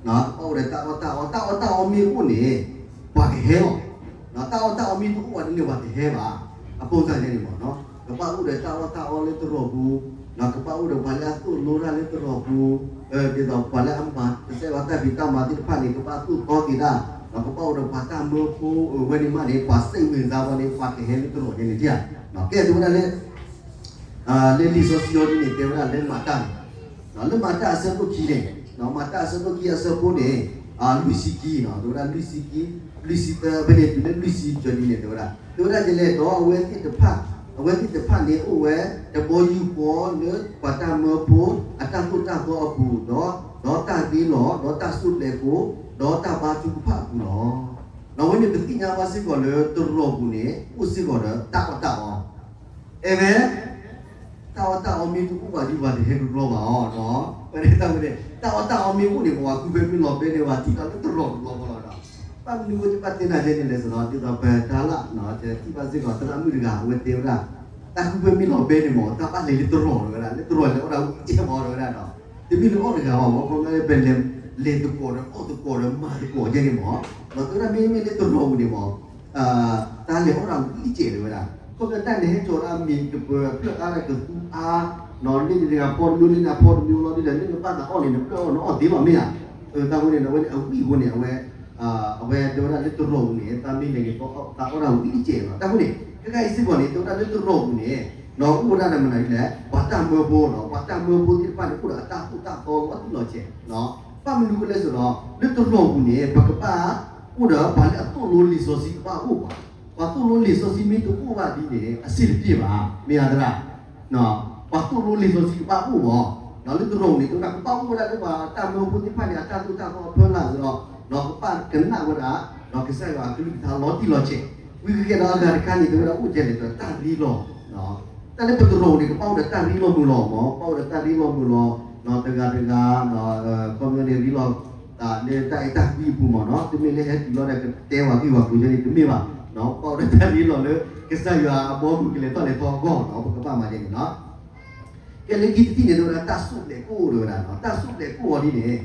ကဘၣ်အိၣ်ဒီးတၢ်အီၣ်တၢ်အီ, တၢ်အီၣ်တၢ်အီမ့ၢ်အိၣ်န့ၣ် ပှၤကဟဲလီၤ. တၢ်အီၣ်တၢ်အီမ့ၢ်တအိၣ်ဘၣ်ဒ်န့ၣ် ပှၤတဟဲဘၣ်. အပိစၢ်န့ၣ်မ့ၢ်နီၤ, ကဘၣ်အိၣ်ဒီးတၢ်အီၣ်တၢ်အီလၢသရိာ်ပူၤ, ကဘၣ်အိၣ်ဒီးပှၤလၢအသိၣ်လိတၢ်လၢသရိာ်ပူၤ, ဒ်သိးပှၤလၢအမၤကစၢ်ယွၤတၢ်ဖံးတၢ်မၤသ့ၣ်တဖၣ်န့ၣ် ကဘၣ်သိၣ်သီက့ၤတၢ်, ကဘၣ်အိၣ်ဒီးပှၤတၢ်မၢဖိဝဲန့ၣ်မးန့ၣ် ပှၤစ့ၣ်ဝ့ၤစါဝဲန့ၣ် ပှၤကဟဲလၢသရိာ်န့ၣ်န့ၣ်ဧါ. ကဲတဲဝဲဒၣ်လၢ လၢလံာ်စီဆှံအံၤဒ်န့ၣ် တဲဝဲဒၣ်လၢမၤတၢ်န့ၣ်, လၢမၤတၢ်အဆၢဒိၣ်ခံန့ၣ်, မၤတၢ်အဆၢဒိၣ်ခံအဆၢဖိန့ၣ် လွံၢ်ဆံခံ, တဲဝဲဒၣ်လွံၢ်ဆံခံ, လွံၢ်ဆံသၢဖဲန့ၣ်တုၤလၢလွံၢ်ဆံကၠီၤဒ်န့ၣ် တဲဝဲဒၣ်, တဲဝဲဒၣ်ဒ်လဲၣ်ဒီး အဝဲသ့ၣ်တဖၣ်, အဝဲသ့ၣ်တဖၣ်န့ၣ်အိၣ်ဝဲ တဘီယူၢ်ဃီလၢပှၤတၢ်မၢဖိအတၢ်သိၣ်တၢ်သီအပူၤ, ဒီးတၢ်ရ့လိာ်, ဒီးတၢ်စူၣ်ပျဲၢ်ကိာ်, ဒီးတၢ်ဘါထုကဖၣ်အပူၤလီၤ. ဒီးအဝဲန့ၣ်ပသ့ၣ်ညါဘၣ်စ့ၢ်ကီးလၢသရိာ်ပူၤန့ၣ် အိၣ်စ့ၢ်ကီးဒီးတၢ်အီၣ်တၢ်အီ အၤမ့ၣ်, တၢ်အီၣ်တၢ်အီမ့ၢ်တအိၣ်ဘၣ်ဒ် ပှၤတဟဲကရီဘၣ်အီၤ, ပဝဲဒၣ်တၢ်ဝဲန့ၣ် တၢ်အီၣ်တၢ်အီမ့ၢ်အိၣ်န့ၣ် ပှၤဃုဖၢမ့ၢ်လီၤဘဲန့ၣ် ပှၤထံၣ်ဒီးလၢသရိာ်ပူၤလီၤလီၤဒီး, ဘၣ်မနုၤအဃိဘၣ်တဲနၤဒ်န့ၣ်လဲၣ်န့ၣ်ဒီး ဒ်သိးပတၢ်လၢ်, ထံၣ်ဘၣ်စ့ၢ်ကီးသရၣ်မုၣ်တဂၤ အဝဲတဲဝဲဒၣ်, တၢ်ဃုဖၢမ့ၢ်လီၤဘဲန့ၣ်မ့ၢ် တၢ်ဘၣ်လဲၤလၢသရိာ်တဲဝဲဒၣ်, လၢသရိာ်လဲၤအီၣ်တၢ်ဝံၣ်ကဲမ့ၢ်တဲဝဲဒၣ်ဒီး, တမ့ၢ်လၢအီၣ်တဂၤဘၣ်မ့ၢ် ခီဖျိလၢပလဲၤ, လဲၤသကိးဒီးအီၣ်သကိးဒီးမၤသကိးကဲန့ၣ်မ့ၢ်, ဒီးတဲဝဲဒၣ်မ့မ့ၢ်လၢသရိာ်ပူၤန့ၣ်မ့ၢ် တၢ်လဲၤအီၣ်တၢ်ဝံၣ်ကဲတဲဝဲဒၣ်, ခီဖျိတၢ်လဲၤဟဲကၠီၤဒၣ်မ့ၤကပၢၤဖျၢၣ်အါတၢ်ကသူအါ, လၢန့ၣ်တဂၤဖီတမံၤ လၢန့ၣ်ဖီတမံၤလီၤ ဒ်လဲၣ်လၢနဘၣ်သးအီၣ်န့ၣ် နဖျၢၣ်အီၣ်နအီၣ်သ့လီၤမ့ၢ်ဧါ, တၢ်ဃိန့ၣ် အဝဲန့ၣ်အဝံၣ်အဃိန့ၣ် အဝဲ, အဝဲတဲဝဲဒၣ်လၢသရိာ်ပူၤန့ၣ် တၢ်မ့ၢ်လဲၤန့ၣ် တၢ်အီၣ်တၢ်ဝံၣ်ကဲလီၤ. တၢ်ဃိန့ၣ် ခဲခါအံၤစ့ၢ်ကီးန့ၣ် တဲဝဲဒၣ်လၢသရိာ်ပူၤန့ၣ် ဒီးအိၣ်ဝဲဒၣ်ဒီးမနုၤလဲၣ် ပှၤတၢ်မၢဖိလီၤ, ပှၤတၢ်မၢဖိသ့ၣ်တဖၣ်န့ၣ် အိၣ်ဒီးအတၢ်သိၣ်တၢ်သီလီၤတံၢ်လီၤဆဲး, ဘၣ်မနုၤအဃိလဲၣ်န့ၣ်ဒီး လၢသရိာ်ပူၤန့ၣ် ပကဘၣ်အိၣ်ဒီး ပှၤလၢအသိၣ်လိလံာ်စီဆှံကဘၣ်အိၣ်ဘၣ်, ပှၤသိၣ်လိလံာ်စီဆှံမ့ၢ်တအိၣ်ဘၣ်ဒ်န့ၣ် အဆင်တပြေဘၣ် မ့ၢ်ဧါသရၣ်, ပှၤသိၣ်လိလံာ်စီဆှံကဘၣ်အိၣ်ဘၣ်, လၢသရိာ်ပူၤန့ၣ် တဲဝဲဒၣ်ကဘၣ်အိၣ်ဝဲဒၣ်လၢပှၤတၢ်မၢဖိသ့ၣ်တဖၣ်န့ၣ် အတၢ်သိၣ်တၢ်သီဖၢလၢ်ဒီး, ဒီးကဘၣ်ကနၣ်ဝဲဒၣ်, ဒီးကစၢ်ယွၤအကလုၢ်ကထါလီၤတံၢ်လီၤဆဲး, ဝံၤကကဲဒီးအဂၤတခါန့ၣ် တဲဝဲဒၣ်အိၣ်ကဲလဲၣ်ဒီးတၢ်ရ့လိာ် တၢ်လၢပသရိာ်ပူၤန့ၣ် ကဘၣ်အိၣ်ဒီးတၢ်ရ့လိာ်မုာ်လီၤမ့ၢ်, ဘၣ်အိၣ်ဒီးတၢ်ရ့လိာ်မုာ်လီၤ, တဂၤတဂၤ, ခီဖျိန့ၣ်ရ့လိာ်သးလၢတၢ်အဲၣ်တၢ်ကွံအပူၤမ့ၢ်နီၤ, တမ့ၢ်လၢဟဲတုၤလီၤဒီးကတဲဝဲဂ့ၢ်ဝဲကျိၤန့ၣ် တမ့ၢ်ဘၣ်, ဘၣ်အိၣ်ဒီးတၢ်ရ့လိာ်လၢ ကစၢ်ယွၤအဘီအမုၢ်ကလဲၤထီၣ်လဲၤထီအဂီၢ်နီၤ, ပကဘၣ်မၤဒ်န့ၣ်နီၤ. ကဲလၢခံတထံၣ်န့ၣ် တဲဝဲဒၣ်တၢ်စူၣ်ပျဲၢ်ကိာ်တဲဝဲဒၣ်, တၢ်စူၣ်ပျဲၢ်ကိာ်အီၤဒ်န့ၣ်,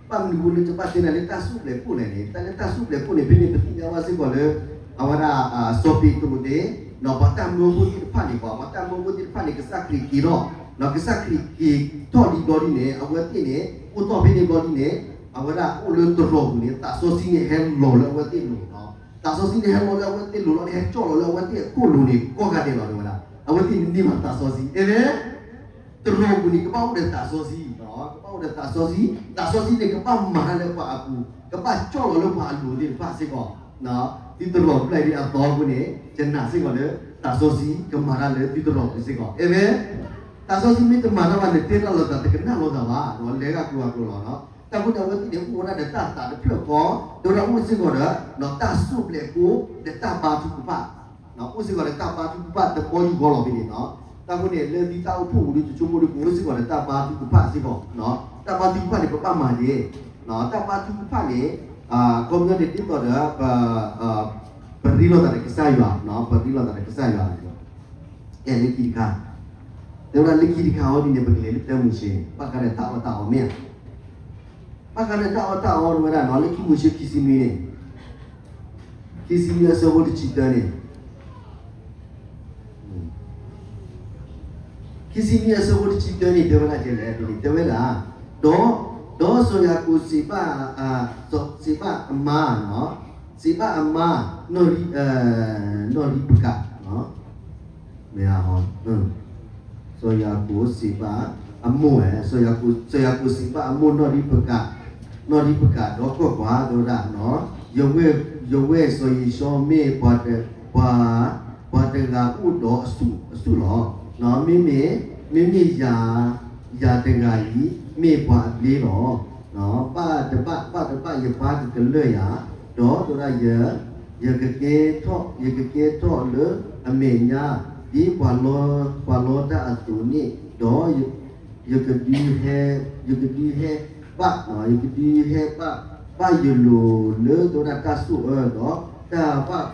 ဘၣ်မနုၤအဃိလၢတဘၣ်တဲနၤလၢတၢ်စူၣ်ပျဲၢ်ကိာ်လဲၣ်န့ၣ်, တၢ်လၢတၢ်စူၣ်ပျဲၢ်ကိာ်န့ၣ် ဖဲန့ၣ်ပသ့ၣ်ညါဘၣ်စ့ၢ်ကီးလၢ အဝဲဒၣ် စီၤပ့းတရူးသ့ၣ်, ဒီးပှၤတၢ်မၢဖိသ့ၣ်တဖၣ်န့ၣ်, ပှၤတၢ်မၢဖိသ့ၣ်တဖၣ်န့ၣ် ကစၢ်ခရံာ်က့ၤထီၣ်, ဒီးကစၢ်ခရံာ်က့ၤထီၣ်လံဘျီဒ်န့ၣ် အဝဲသ့ၣ်န့ၣ် အိၣ်ထီၣ်ဖဲန့ၣ်ဘျီဒ်န့ၣ်, အဝဲဒၣ်အိၣ်လၢသရိာ်ပူၤန့ၣ် သးစီဆှံန့ၣ်ဟဲလီၤလၢအဝဲသ့ၣ်လိၤနီၤ, သးစီဆှံန့ၣ်ဟဲလီၤလၢအဝဲသ့ၣ်လိၤလီၤန့ၣ် ဟဲကၠီၣ်လီၤလၢအဝဲသ့ၣ်အခိၣ်လိၤန့ၣ် ကိးဂၤဒဲးလီၤတဲဝဲဒၣ်, အဝဲသ့ၣ်န့ၣ်န့ၢ်ဘၣ်သးစီဆှံ, အၤမ့ၣ် သရိာ်ပူၤန့ၣ် ကဘၣ်အိၣ်ဒီးသးစီဆှံ, ကဘၣ်အိၣ်ဒီးသးစီဆှံ, သးစီဆှံန့ၣ်ကဘၣ်မၤတၢ်လၢပှၤအပူၤ, ကဘၣ်ကၠီၣ်လီၤလၢပှၤအလိၤသ့ၣ်တဖၣ်စ့ၢ်ကီး, သုသရိာ်ဖျၢၣ်ဒ်အသီအဃိန့ၣ် ယနာ်စ့ၢ်ကီးလၢ သးစီဆှံကမၤတၢ်လၢသုသရိာ်ပူၤစ့ၢ်ကီး, အၤမ့ၣ်, သးစီဆှံမ့ၢ်တမၤတၢ်ဘၣ်န့ၣ် တဲတၢ်လိာ်သးတကနၣ်လိာ်သးဘၣ်, လဲၤဂၤကျိၤဂၤကျိၤလီၤ. တၢ်ဃိန့ၣ် အဝဲသ့ၣ်န့ၣ် အိၣ်ဝဲဒၣ်ဒီးတၢ်သးတဖျၢၣ်ဃီ, တဲဝဲဒၣ်အိၣ်စ့ၢ်ကီးဒီး တၢ်စူၣ်ပျဲၢ်ကိာ် ဒီးတၢ်ဘါထုကဖၣ် အိၣ်စ့ၢ်ကီးဒီးတၢ်ဘါထုကဖၣ်တဘီယူၢ်ဃီလီၤဖဲန့ၣ်နီၤ. တၢ်ဃိန့ၣ် လၢသုတၢ်အိၣ်ဖှိၣ်ပူၤဒီး တဆိကမိၣ်ဒီး ကအိၣ်စ့ၢ်ကီးဒီးတၢ်ဘါထုကဖၣ်စ့ၢ်ကီး, တၢ်ဘါထုကဖၣ်န့ၣ် ပဘၣ်မၤန့ၣ်, တၢ်ဘါထုကဖၣ်န့ၣ် ခီပညီန့ၣ် ဒ်သိးဒီး ပရ့လိာ်သးဒီးကစၢ်ယွၤ, ပရ့လိာ်သးဒီးကစၢ်ယွၤ, အဲ လၢခံတခါ, တဲဝဲဒၣ်လၢခံတခါအံၤဒ်န့ၣ် ပကလဲၤလၢတၢမိၤၡ့, ဘၣ်ဃးဒီးတၢ်အီၣ်တၢ်အီမ့ၢ်ဧါ ဘၣ်ဃးဒီးတၢ်အီၣ်တၢ်အီတဲဝဲဒၣ်နီၤ လၢခံမိၤၡ့ခံဆံနွံန့ၣ်, ခံဆံနွံအဆၢဖိတဆံတၢန့ၣ်, ခံဆံနွံအဆၢဖိတဆံတၢန့ၣ် တဲဝဲဒၣ်ဒ်လဲၣ်, တဲဝဲဒၣ်, ဒီး, ဒီးစီၤယၤကိာ်စံးဘၣ်, စံးဘၣ်အမါ, စံးဘၣ်အမါ, နီၢ်ရံ, နီၢ်ရံပကး မ့ၢ်ဧါ, စီၤယၤကိာ်စံးဘၣ်အမိၢ်, စီၤယၤကိာ်စံးဘၣ်အမိၢ်နီၢ်ရံပကး, နီၢ်ရံပကးဒီးကွၢ်ကွၢ် တဲဝဲဒၣ်, ယဝဲၢ်စီၤယံၤၡီမ့ၢ် ပှၤတဂၤအိၣ်ဒီးအဆူၣ်လီၤ. မ့မ့ၢ်, မ့မ့ၢ်ယၤတဂၤအံၤ မ့ၢ်ပှၤအဘျ့လီၤ. ဘၣ်တဘၣ်, ဘၣ်တဘၣ်ယပၢ်ကကလၢၢ်ယၤ, ဒီးတဲဝဲဒၣ် ယကကဲထီၣ်, ယကကဲထီၣ်လၢအမဲာ်ညါ ဒ်ပှၤလီတၢ်အသိးန့ၣ်, ဒီးယကဒုးဟဲ, ယကဒုးဟဲဘၣ်, ယကဒုးဟဲဘၣ်, ဘၣ်ယလိၤလၢတဲဝဲဒၣ်တၢ်ဆိၣ်အၢဒီးတၢ်ဘၣ်,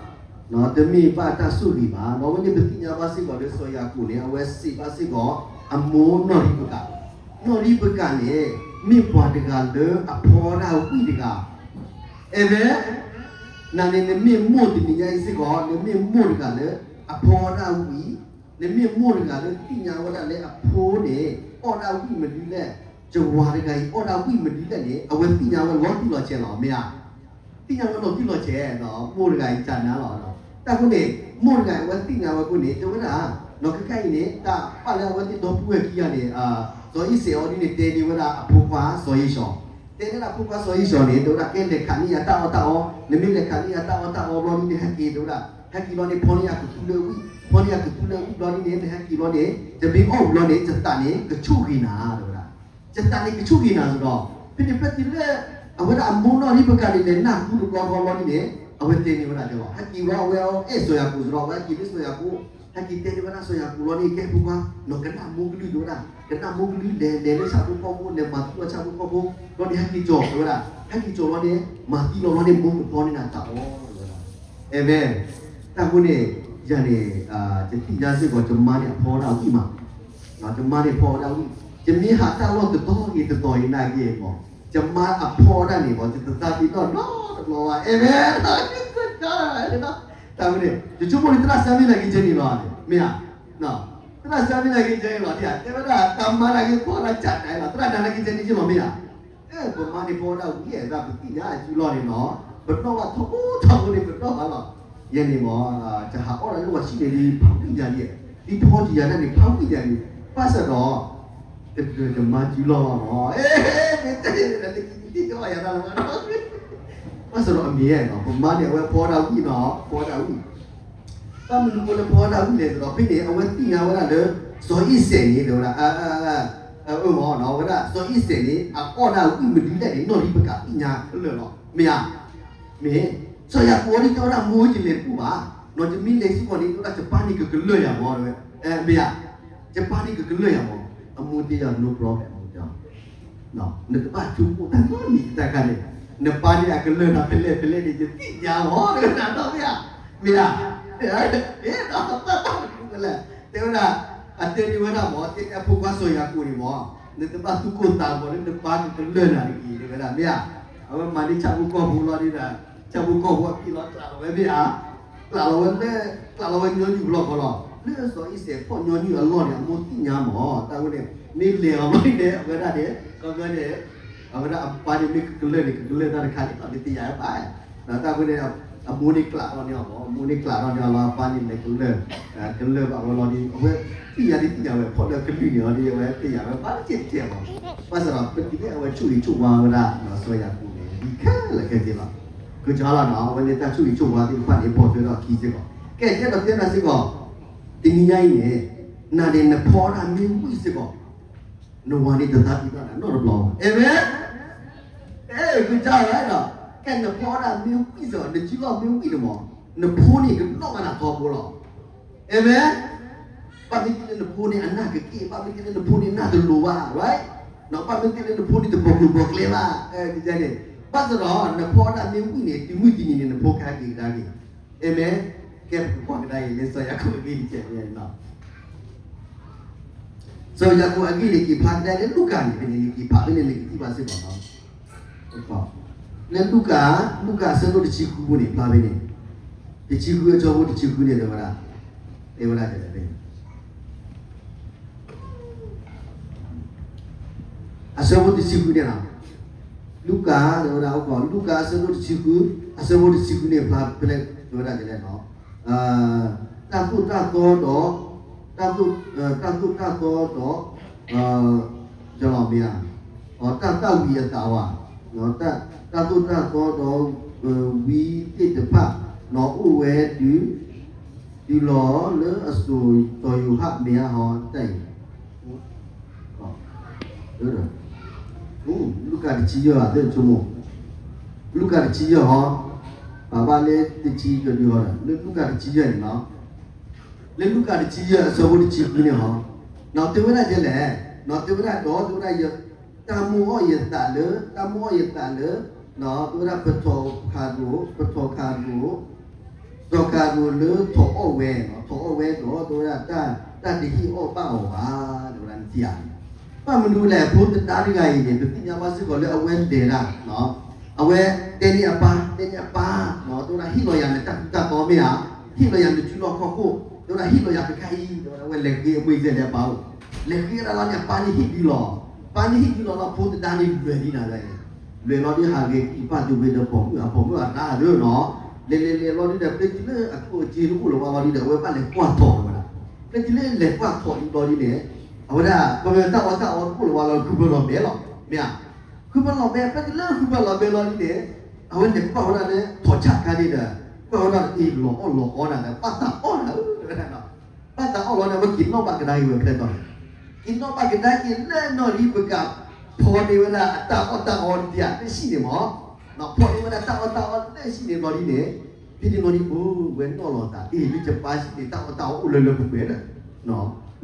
တမ့ၢ်ဘၣ်တၢ်ဆိၣ်ဂ့ၤဘၣ်. ဒီးအဝဲန့ၣ်ပသ့ၣ်ညါဘၣ်စ့ၢ်ကီးလၢစီၤယၤကိာ်န့ၣ် အဝဲစံးဘၣ်စ့ၢ်ကီးအမိၢ်နီၢ်ရံပကး, နီၢ်ရံပကးန့ၣ် မ့ၢ်ပှၤတဂၤလၢအဖီအီၣ်ဒၣ်ဝံၣ်တဂၤ, အၤမ့ၣ်, နၤန့ၣ် နမ့ၢ်မိၢ်တနံၤညါအံၤစ့ၢ်ကီး နမ့ၢ်မိၢ်တဂၤလၢအဖီအီၣ်ဒၣ်ဝံၣ်, နမ့ၢ်မိၢ်တဂၤလၢသ့ၣ်ညါဝဲဒၣ်လၢအဖိန့ၣ် အီၣ်ဒၣ်ဝံၣ်မနုၤလဲၣ်, ယဝၤတဂၤအံၤအီၣ်ဒၣ်ဝံၣ်မနုၤလဲၣ်န့ၣ် အဝဲသ့ၣ်ညါဝဲလီၤတံၢ်လီၤဆဲးလီၤ မ့ၢ်ဧါ. သ့ၣ်ညါဝဲလီၤတံၢ်လီၤဆဲးဒီး မိၢ်တဂၤအံၤကနၤလီၤ. တၢ်ဃိန့ၣ် မိၢ်တဂၤအဝဲသ့ၣ်ညါဝဲအဃိန့ၣ် တဲဝဲဒၣ်, နီၢ်ခဲခါအံၤန့ၣ် တၢ်ပာ်လၢအဝဲသ့ၣ်ဒီပုၢ်ဝဲၢ်ခံဂၤန့ၣ် စီၤအံၤစဲးအီၤဒ်န့ၣ် တဲန့ၢ်ဝဲဒၣ်အဖိခွါစီၤယ့ၡီၤ, တဲန့ၢ်ဒၣ်ဖိခွါစီၤယ့ၡီၤန့ၣ် တဲဝဲဒၣ် ကဲလဲၤခးန့ၢ်ယၤတၢ်အီၣ်တၢ်အီ, နမ့ၢ်လဲၤခးန့ၢ်ယၤတၢ်အီၣ်တၢ်အီဘျီဒ်န့ၣ် ဟဲက့ၤတဲဝဲဒၣ် ဟဲက့ၤလီၤန့ၣ် ဖီန့ၢ်ယၤကသူလၢဝံၣ်, ဖီန့ၢ်ယၤကသူလၢဝံၣ်ဘျီဒ်န့ၣ် နဟဲက့ၤလီၤန့ၣ် တမ့ၢ်အီၣ်ဘျီန့ၣ် ယသးန့ၣ် ကဆူၣ်ဂ့ၤနၤ တဲဝဲဒၣ်. ယသးန့ၣ်ကဆူၣ်ဂ့ၤနၤစ့ၢ်ကီး, ဖဲန့ၣ်ဖဲတုၤလၢ အဝဲဒၣ်အမိၢ်နီၢ်ဒံးပကးန့ၣ် လဲၤနၢ်ဟူတဘျီဃီဘျီဒ်န့ၣ် အဝဲတဲန့ၢ်ဝဲဒၣ်ကလီၤ. ဟဲက့ၤဝဲ အဝဲအဲၣ်စီၤယၤကိာ်စ့ၢ်ကီး, အဝဲဟဲက့ၤလၢစီၤယၤကိာ်, ဟဲက့ၤတဲန့ၢ်ဝဲဒၣ်စီၤယၤကိာ်လီၤန့ၣ် ကဲဖိခွါ, နီၢ်ကနၣ်မိၢ်ကလုၢ်တဲဝဲဒၣ်, ကနၣ်မိၢ်ကလုၢ် လဲၤလဲၤလၢဆၣ်ဖိကီၢ်ဖိ လဲၤမၤသံလီၤဆၣ်ဖိကီၢ်ဖိ, ဘျီန့ၣ်ဟဲက့ၤကၠီၤတဲဝဲဒၣ်, ဟဲက့ၤကၠီၤလီၤန့ၣ် မၤသံလီၤဘျီန့ၣ် မိၢ်ကဖီန့ၢ်နၤတၢ်အီၣ်တဲဝဲဒၣ်. အၤမ့ၣ်, တၢ်ဃိန့ၣ် ယၤန့ၣ် ယသ့ၣ်ညါစ့ၢ်ကီး ယမါန့ၣ်အဖီဒၣ်ဝံၣ်မး, ယမါန့ၣ်ဖီဒၣ်ဝံၣ်, ယမ့ၢ်ဟးတၢ်လီၢ်တတီၤဂ့ၤတတီၤဂ့ၤနာ်က့မး, ယမါအဖီဒၣ်န့ၣ်မး ယတသးပ့ၤနီၣ်နီတဘျီဘၣ်. အၤမ့ၣ်, တၢ်ဃိန့ၣ် ယဆိကမိၣ်န့ၣ် သရၣ်စၢ်မ့ၢ်နာ်က့ကဲန့ၣ်လီၤ, မ့ၢ်ဧါ, သရၣ်စၢ်မ့ၢ်နာ်က့ကဲန့ၣ်လီၤ, တဲဝဲဒၣ်တၢ်မါနာ်က့ဖီဒၣ်ကၠးနၤလီၤ, သရၣ်နာ်က့ကဲန့ၣ်က့လီၤ မ့ၢ်ဧါ. အဲ ပမါန့ၣ်ဖီဒၣ်ဝံၣ် အဲၣ်ဒၣ်ပသ့ၣ်ညါအစုလီၢ်န့ၣ်လီၤ, ပနီၣ်ဘၣ်ထီဘိထီဘိန့ၣ် ပနီၣ်ဘၣ်လီၤ. ယဲန့ၣ်မး ယဟးအီၣ်ဒၣ်လၢပှၤဆံးန့ၣ်ဒ်ဖးဝံၣ်ယၤလံ, ဒ်ဖီကယၤဒၣ်န့ၣ် ဖးဝံၣ်ယၤလံ, ဘၣ်ဆၣ်ဒီး တကြၢးယမါစုလီၢ်ဘၣ်မး, မ့ၢ်တဲလၢနကသ့ၣ်ညါယၤတၢ်လၢၤဘၣ်, ဘၣ်ဆၣ်ဒီးအမ့ၢ်အဲၣ်လီၤ, ပမါန့ၣ် အဝဲဖီဒၣ်ဝံၣ်နီၤ, ဖီဒၣ်ဝံၣ် ဘၣ်မနုၤဃိလၢဖီဒၣ်ဝံၣ်လဲၣ်ဒီး ဖဲန့ၣ် အဝဲသ့ၣ်ညါဝဲဒၣ်လၢ စီၤအံၤစဲးန့ၣ် တဲဝဲဒၣ်, အၢမး အဝဲဒၣ်စီၤအံၤစဲးန့ၣ် အအီၣ်ဒၣ်ဝံၣ်မနုၤလဲၣ်န့ၣ် နီၢ်ဒံးပကးသ့ၣ်ညါကလၢာ်လီၤ, မ့ၢ်ဧါ. မ့ၢ် စီၤယၤကိာ်ဒ်တဲဝဲဒၣ် မိၢ်ဧၢ ယလဲၤတဘူၣ်ဘၣ်, နီၢ်ယမ့ၢ်လဲၤစ့ၢ်ကီးန့ၣ် တဲဝဲဒၣ် ယပၢ်န့ၣ်ကကလၢာ်ယၤမး, မ့ၢ်ဧါ, ယပၢ်န့ၣ်ကကလၢာ်ယၤမး, အမိၢ်တဲယၤ no problem အမိၢ်တဲ နတဘၣ်ဆိကမိၣ်တၢ်နီတမံၤတခါန့ၣ်, နပၢ်န့ၣ်အကလၢာ်နၤဖဲလဲၣ်ဖဲလဲၣ်န့ၣ် ယသ့ၣ်ညါမး တဲဝဲဒၣ်နီၤ, မ့ၢ်ဧါ, မ့ၢ်ဧါ, တဲဝဲဒၣ်, တဲဝဲဒၣ်, အတဲန့ၢ်ဝဲဒၣ်မး တဲအဖိခွါစီၤယၤကိာ်န့ၣ်မး, နတဘၣ်သူၣ်ကိၢ်သးဂီၤ လၢနပၢ်ကကလၢာ်နၤတဂ့ၤ တဲဝဲဒၣ် မ့ၢ်ဧါ. အဝဲမၤန့ၢ်ဆၣ်ဖိကီၢ်ဖိလီၤဒ်ဒီး ဆၣ်ဖိကီၢ်ဖိအက့ၢ်လီၤကျးလီၤဝဲ မ့ၢ်ဧါ, ကျးလီၤဝဲလၢ ကျးလီၤဝဲညီနုၢ်ဖျီၣ်ဃီလီၤ, လၢစီၤအံၤစဲးဖီၣ်ညီနုၢ်အလီၢ်န့ၣ် အမိၢ်သ့ၣ်ညါမး, တၢ်ဝဲန့ၣ် မ့ၢ်လဲၤအီၤဘၣ်န့ၣ် အဝဲဒၣ်န့ၣ် ခီပညီန့ၣ် အဝဲဒၣ်အပၢ်န့ၣ်မ့ၢ်ကကလၢာ်န့ၣ် ကကလၢာ်တၢ်တခါန့ၣ် တသ့ၣ်ညါဘၣ်, တၢ်ဝဲန့ၣ် အမိၢ်န့ၣ်ကျးထီၣ်န့ၢ်အီၤမး, အမိၢ်န့ၣ်ကျးထီၣ်န့ၢ်အီၤလီၤ, အပၢ်န့ၣ်လဲၤကလၢာ်, ကလၢာ်ဘၣ်ဝဲလီၤဒီး အဝဲသ့ၣ်ညါဒ်သ့ၣ်ညါဝဲ ဖီၣ်လၢကလုၢ်န့ၣ်လီၤဒီး အဝဲသ့ၣ်ညါဝဲဘၣ်တကဲးတကဲးမး, ဘၣ်ဆၣ်ဒီးပတုၤလၢအဝဲဆိၣ်ဂ့ၤဆိၣ်ဝါဝဲဒၣ် စီၤယၤကိာ်န့ၣ် လံခဲလၢာ်ခဲဆ့လီၤ, ကၠီလီၤနီၤ, အဝဲန့ၣ်တၢ်ဆိၣ်ဂ့ၤဆိၣ်ဝါသ့ၣ်တဖၣ်န့ၣ် ပိာ်ထွဲထီၣ်အခံစ့ၢ်ကီး, ကဲ ကဲဒီးတဲနၤစ့ၢ်ကီး တနံၤညါအံၤန့ၣ် နၤန့ၣ်နဖီဒၣ်မ့ၢ်ဝံၣ်စ့ၢ်ကီး နဝၤန့ၣ်တသးပ့ၤနီၣ်နၤနီတဘျီဘၣ်, အၤမ့ၣ်, အဲ ကစၢ်ဝဲဒီး ကဲနဖီဒၣ်မ့ၢ်ဝံၣ်စ့ၢ်ကီး နစုလီၢ်မ့ၢ်ဝံၣ်န့ၣ်မး နဖိန့ၣ်ကနီၣ်ဘၣ်နၤထီဘိလီၤ, အၤမ့ၣ်, ဘၣ်မ့ၢ်သ့လၢနဖိန့ၣ်အနၢ်ကက့ၣ်, ဘၣ်မ့ၢ်သ့လၢနဖိန့ၣ်နၢ်တလိၤဘၣ်, right, ဘၣ်မ့ၢ်သ့လၢနဖိန့ၣ်တပီၤကျိၤပီၤကျဲဘၣ်, ကန့ၣ်, ဘၣ်ဆၣ်ဒီး နဖီဒၣ်မ့ၢ်ဝံၣ်န့ၣ် တုၤမုၢ်တနံၤန့ၣ် နဖိကဟဲက့ၤကဒါက့ၤ အၤမ့ၣ်, ကဲပကကွၢ်ကဒါအံၤ လၢစီၤယၤကိာ်အဂ့ၢ်တစဲးန့ၣ်လီၤ, စီၤယၤကိာ်အဂ့ၢ်န့ၣ် က့ၤဖျါကဒါလၢလူၤကၣ်န့ၣ် ဖဲန့ၣ်န့ၣ် က့ၤဖးဖဲန့ၣ်န့ၣ် ကသံၣ်ဘၣ်စ့ၢ်ကီးလီၤ, လၢလူၤကၣ်, လူၤကၣ်အဆၢဒိၣ်တဆံဃုပူၤန့ၣ် ဖျါဖဲန့ၣ်, တဆံဃုအဆၢဖိတဆံဃုန့ၣ် တဲဝဲဒၣ်, တဲဝဲဒၣ်တဲဖဲန့ၣ် အဆၢဖိတဆံဃုန့ၣ်လီၤ, လူၤကၣ် တဲဝဲဒၣ် အိၣ်ကီး လူၤကၣ်အဆၢဒိၣ်တဆံဃု, အဆၢဖိတဆံဃုန့ၣ် ဖျါဖဲလဲၣ် တဲဝဲဒၣ်ကလဲၣ်လီၤ, တၢ်သိၣ်တၢ်သီဒီး, တၢ်သိၣ်, တၢ်သိၣ်တၢ်သီဒီး, ယလီၤမ့ၢ်ဧါ, တၢ်သၣ်ဝံၤအသးဝဲ, တၢ်သိၣ်တၢ်သီဒီး ဝံသ့ၣ်တဖၣ် နီၢ်အိၣ်ဝဲဒုး, တုၤလီၤလၢအစိၤစီၤယိၤဟၣ်မ့ၢ်ဧါဟီ တၢ်အံၤ လူၤကၣ်တဆံယဲၢ် သ့ၣ်ဆိကမိၣ်, လူၤကၣ်တဆံယဲၢ်ဟီ, ပာ်ဘၣ်လၢတဆံယဲၢ်ဒုးဟီဒီး လၢလူၤကၣ်တဆံယဲၢ်န့ၣ်လီၤ, လၢလူၤကၣ်တဆံယဲၢ်အဆၢဖိတဆံဃုန့ၣ်ဟီ, နီၢ်တဲဝဲဒၣ်ဒ်လဲၣ်, နီၢ်တဲဝဲဒၣ်ဒီး တဲဝဲဒၣ် တၢ်မိၣ်အီၣ်ယသးလၢ, တၢ်မိၣ်အီၣ်ယသးလၢ, တဲဝဲဒၣ်ပထီၣ်ခးရိၣ်, ပထီၣ်ခးရိၣ် စီၤခးရိၣ်လၢထီၣ်အီၣ်ဝဲ, ထီၣ်အီၣ်ဝဲဒီး တဲဝဲဒၣ် တၢ်တဟ့ၣ်အီၣ်ဘၣ်အီၤဘၣ်, တဲဝဲဒၣ်နထံၣ်ဧါ, ဘၣ်မနုၤလဲၣ် ဖိသဒါတဂၤအံၤန့ၣ် ပသ့ၣ်ညါဘၣ်စ့ၢ်ကီးလၢအဝဲလဲၤဒၣ်, အဝဲတဲန့ၢ်အပၢ်, တဲန့ၢ်အပၢ်, တဲဝဲဒၣ်ဟ့ၣ်လီၤယၤနတၢ်ထူးတၢ်တီၤမ့ၢ်ဧါ, ဟ့ၣ်လီၤယၤနစုလီၢ်ခီၣ်ခိၣ်, တဲဝဲဒၣ်ဟ့ၣ်လီၤယၤတခါအံၤ, တဲဝဲဒၣ်အဝဲလဲၤဃ့အမှ့ၢ်စဲၣ်လၢအပၢ်အိၣ်, လဲၤဃ့ဒၣ်လီၤန့ၣ် အပၢ်န့ၣ်ဟ့ၣ်ဒုးလီၤ, ပၢ်န့ၣ်ဟ့ၣ်ဒုးလီၤလီၤ ဖိသဒါန့ၣ်လွဲၤဒံးနၤလဲၣ်, လွဲၤလီၤဒုးဟးဂဲၤကံၢ်ပၢ်တဝ့ၤဒီးပိာ်မုၣ်အပိာ်မုၣ်အရၣ်အဒၢနီၤ, လဲၤလဲၤလဲၤလီၤဒုးဒီး ပျဲတုၤလၢအကျိၣ်အစ့တအိၣ်လၢၤဘၣ်လီၤဒုးဒီး အဝဲဘၣ်လဲၤကွၢ်ထီၣ်လီၤဝဲဒၣ်, ပျဲတုၤလၢလဲၤကွၢ်ထီၣ်လံဘျီဒ်န့ၣ်, အဝဲဒၣ် ကီၢ်ပယီၤတၢ်အီၣ်တၢ်အီတအိၣ်လၢၤဘၣ်လီၤ ဃုဖၢလီၤမဲလီၤ, မ့ၢ်ဧါ, ဃုဖၢလီၤမဲ ပျဲတုၤလၢဃုဖၢလီၤမဲလီၤဒ်န့ၣ်, အဝဲလဲၤကွၢ်ဝဲဒၣ်လၢ ထီၣ်ဆၣ်ခါန့ၣ်ဒီး, ကွၢ်ဝဲဒၣ်အ့ၣ်လီၤအီၣ်လီၤအီနၤဒီး ဘၣ်သးအီၣ်နၤဧၢ, ဘၣ်သးအီၣ်လီၤန့ၣ် အဝဲက့ၤနီၣ်ဘၣ်ကဒါက့ၤဝဲဖျဲၣ်တီၤန့ၣ်, က့ၤနီၣ်ဘၣ်ကဒါက့ၤလၢနီၢ်ရံၣ်ပကး ဖီန့ၢ်ဝဲဒၣ်အတၢ်အီၣ်တၢ်အီဒ်တၢ်သ့ၣ်စံၣ်န့ၣ်မး, ဖီန့ၢ်ဝဲဒၣ်တၢ်အီၣ်တၢ်အီသ့ၣ်စံၣ်န့ၣ်ဘျီဒ်န့ၣ်, ဖဲန့ၣ်ဘျီဒ် အိၣ်ဝဲနီၣ်လီၤသး အ့ၣ် လၢယပၢ်စံၣ်န့ၣ် တၢ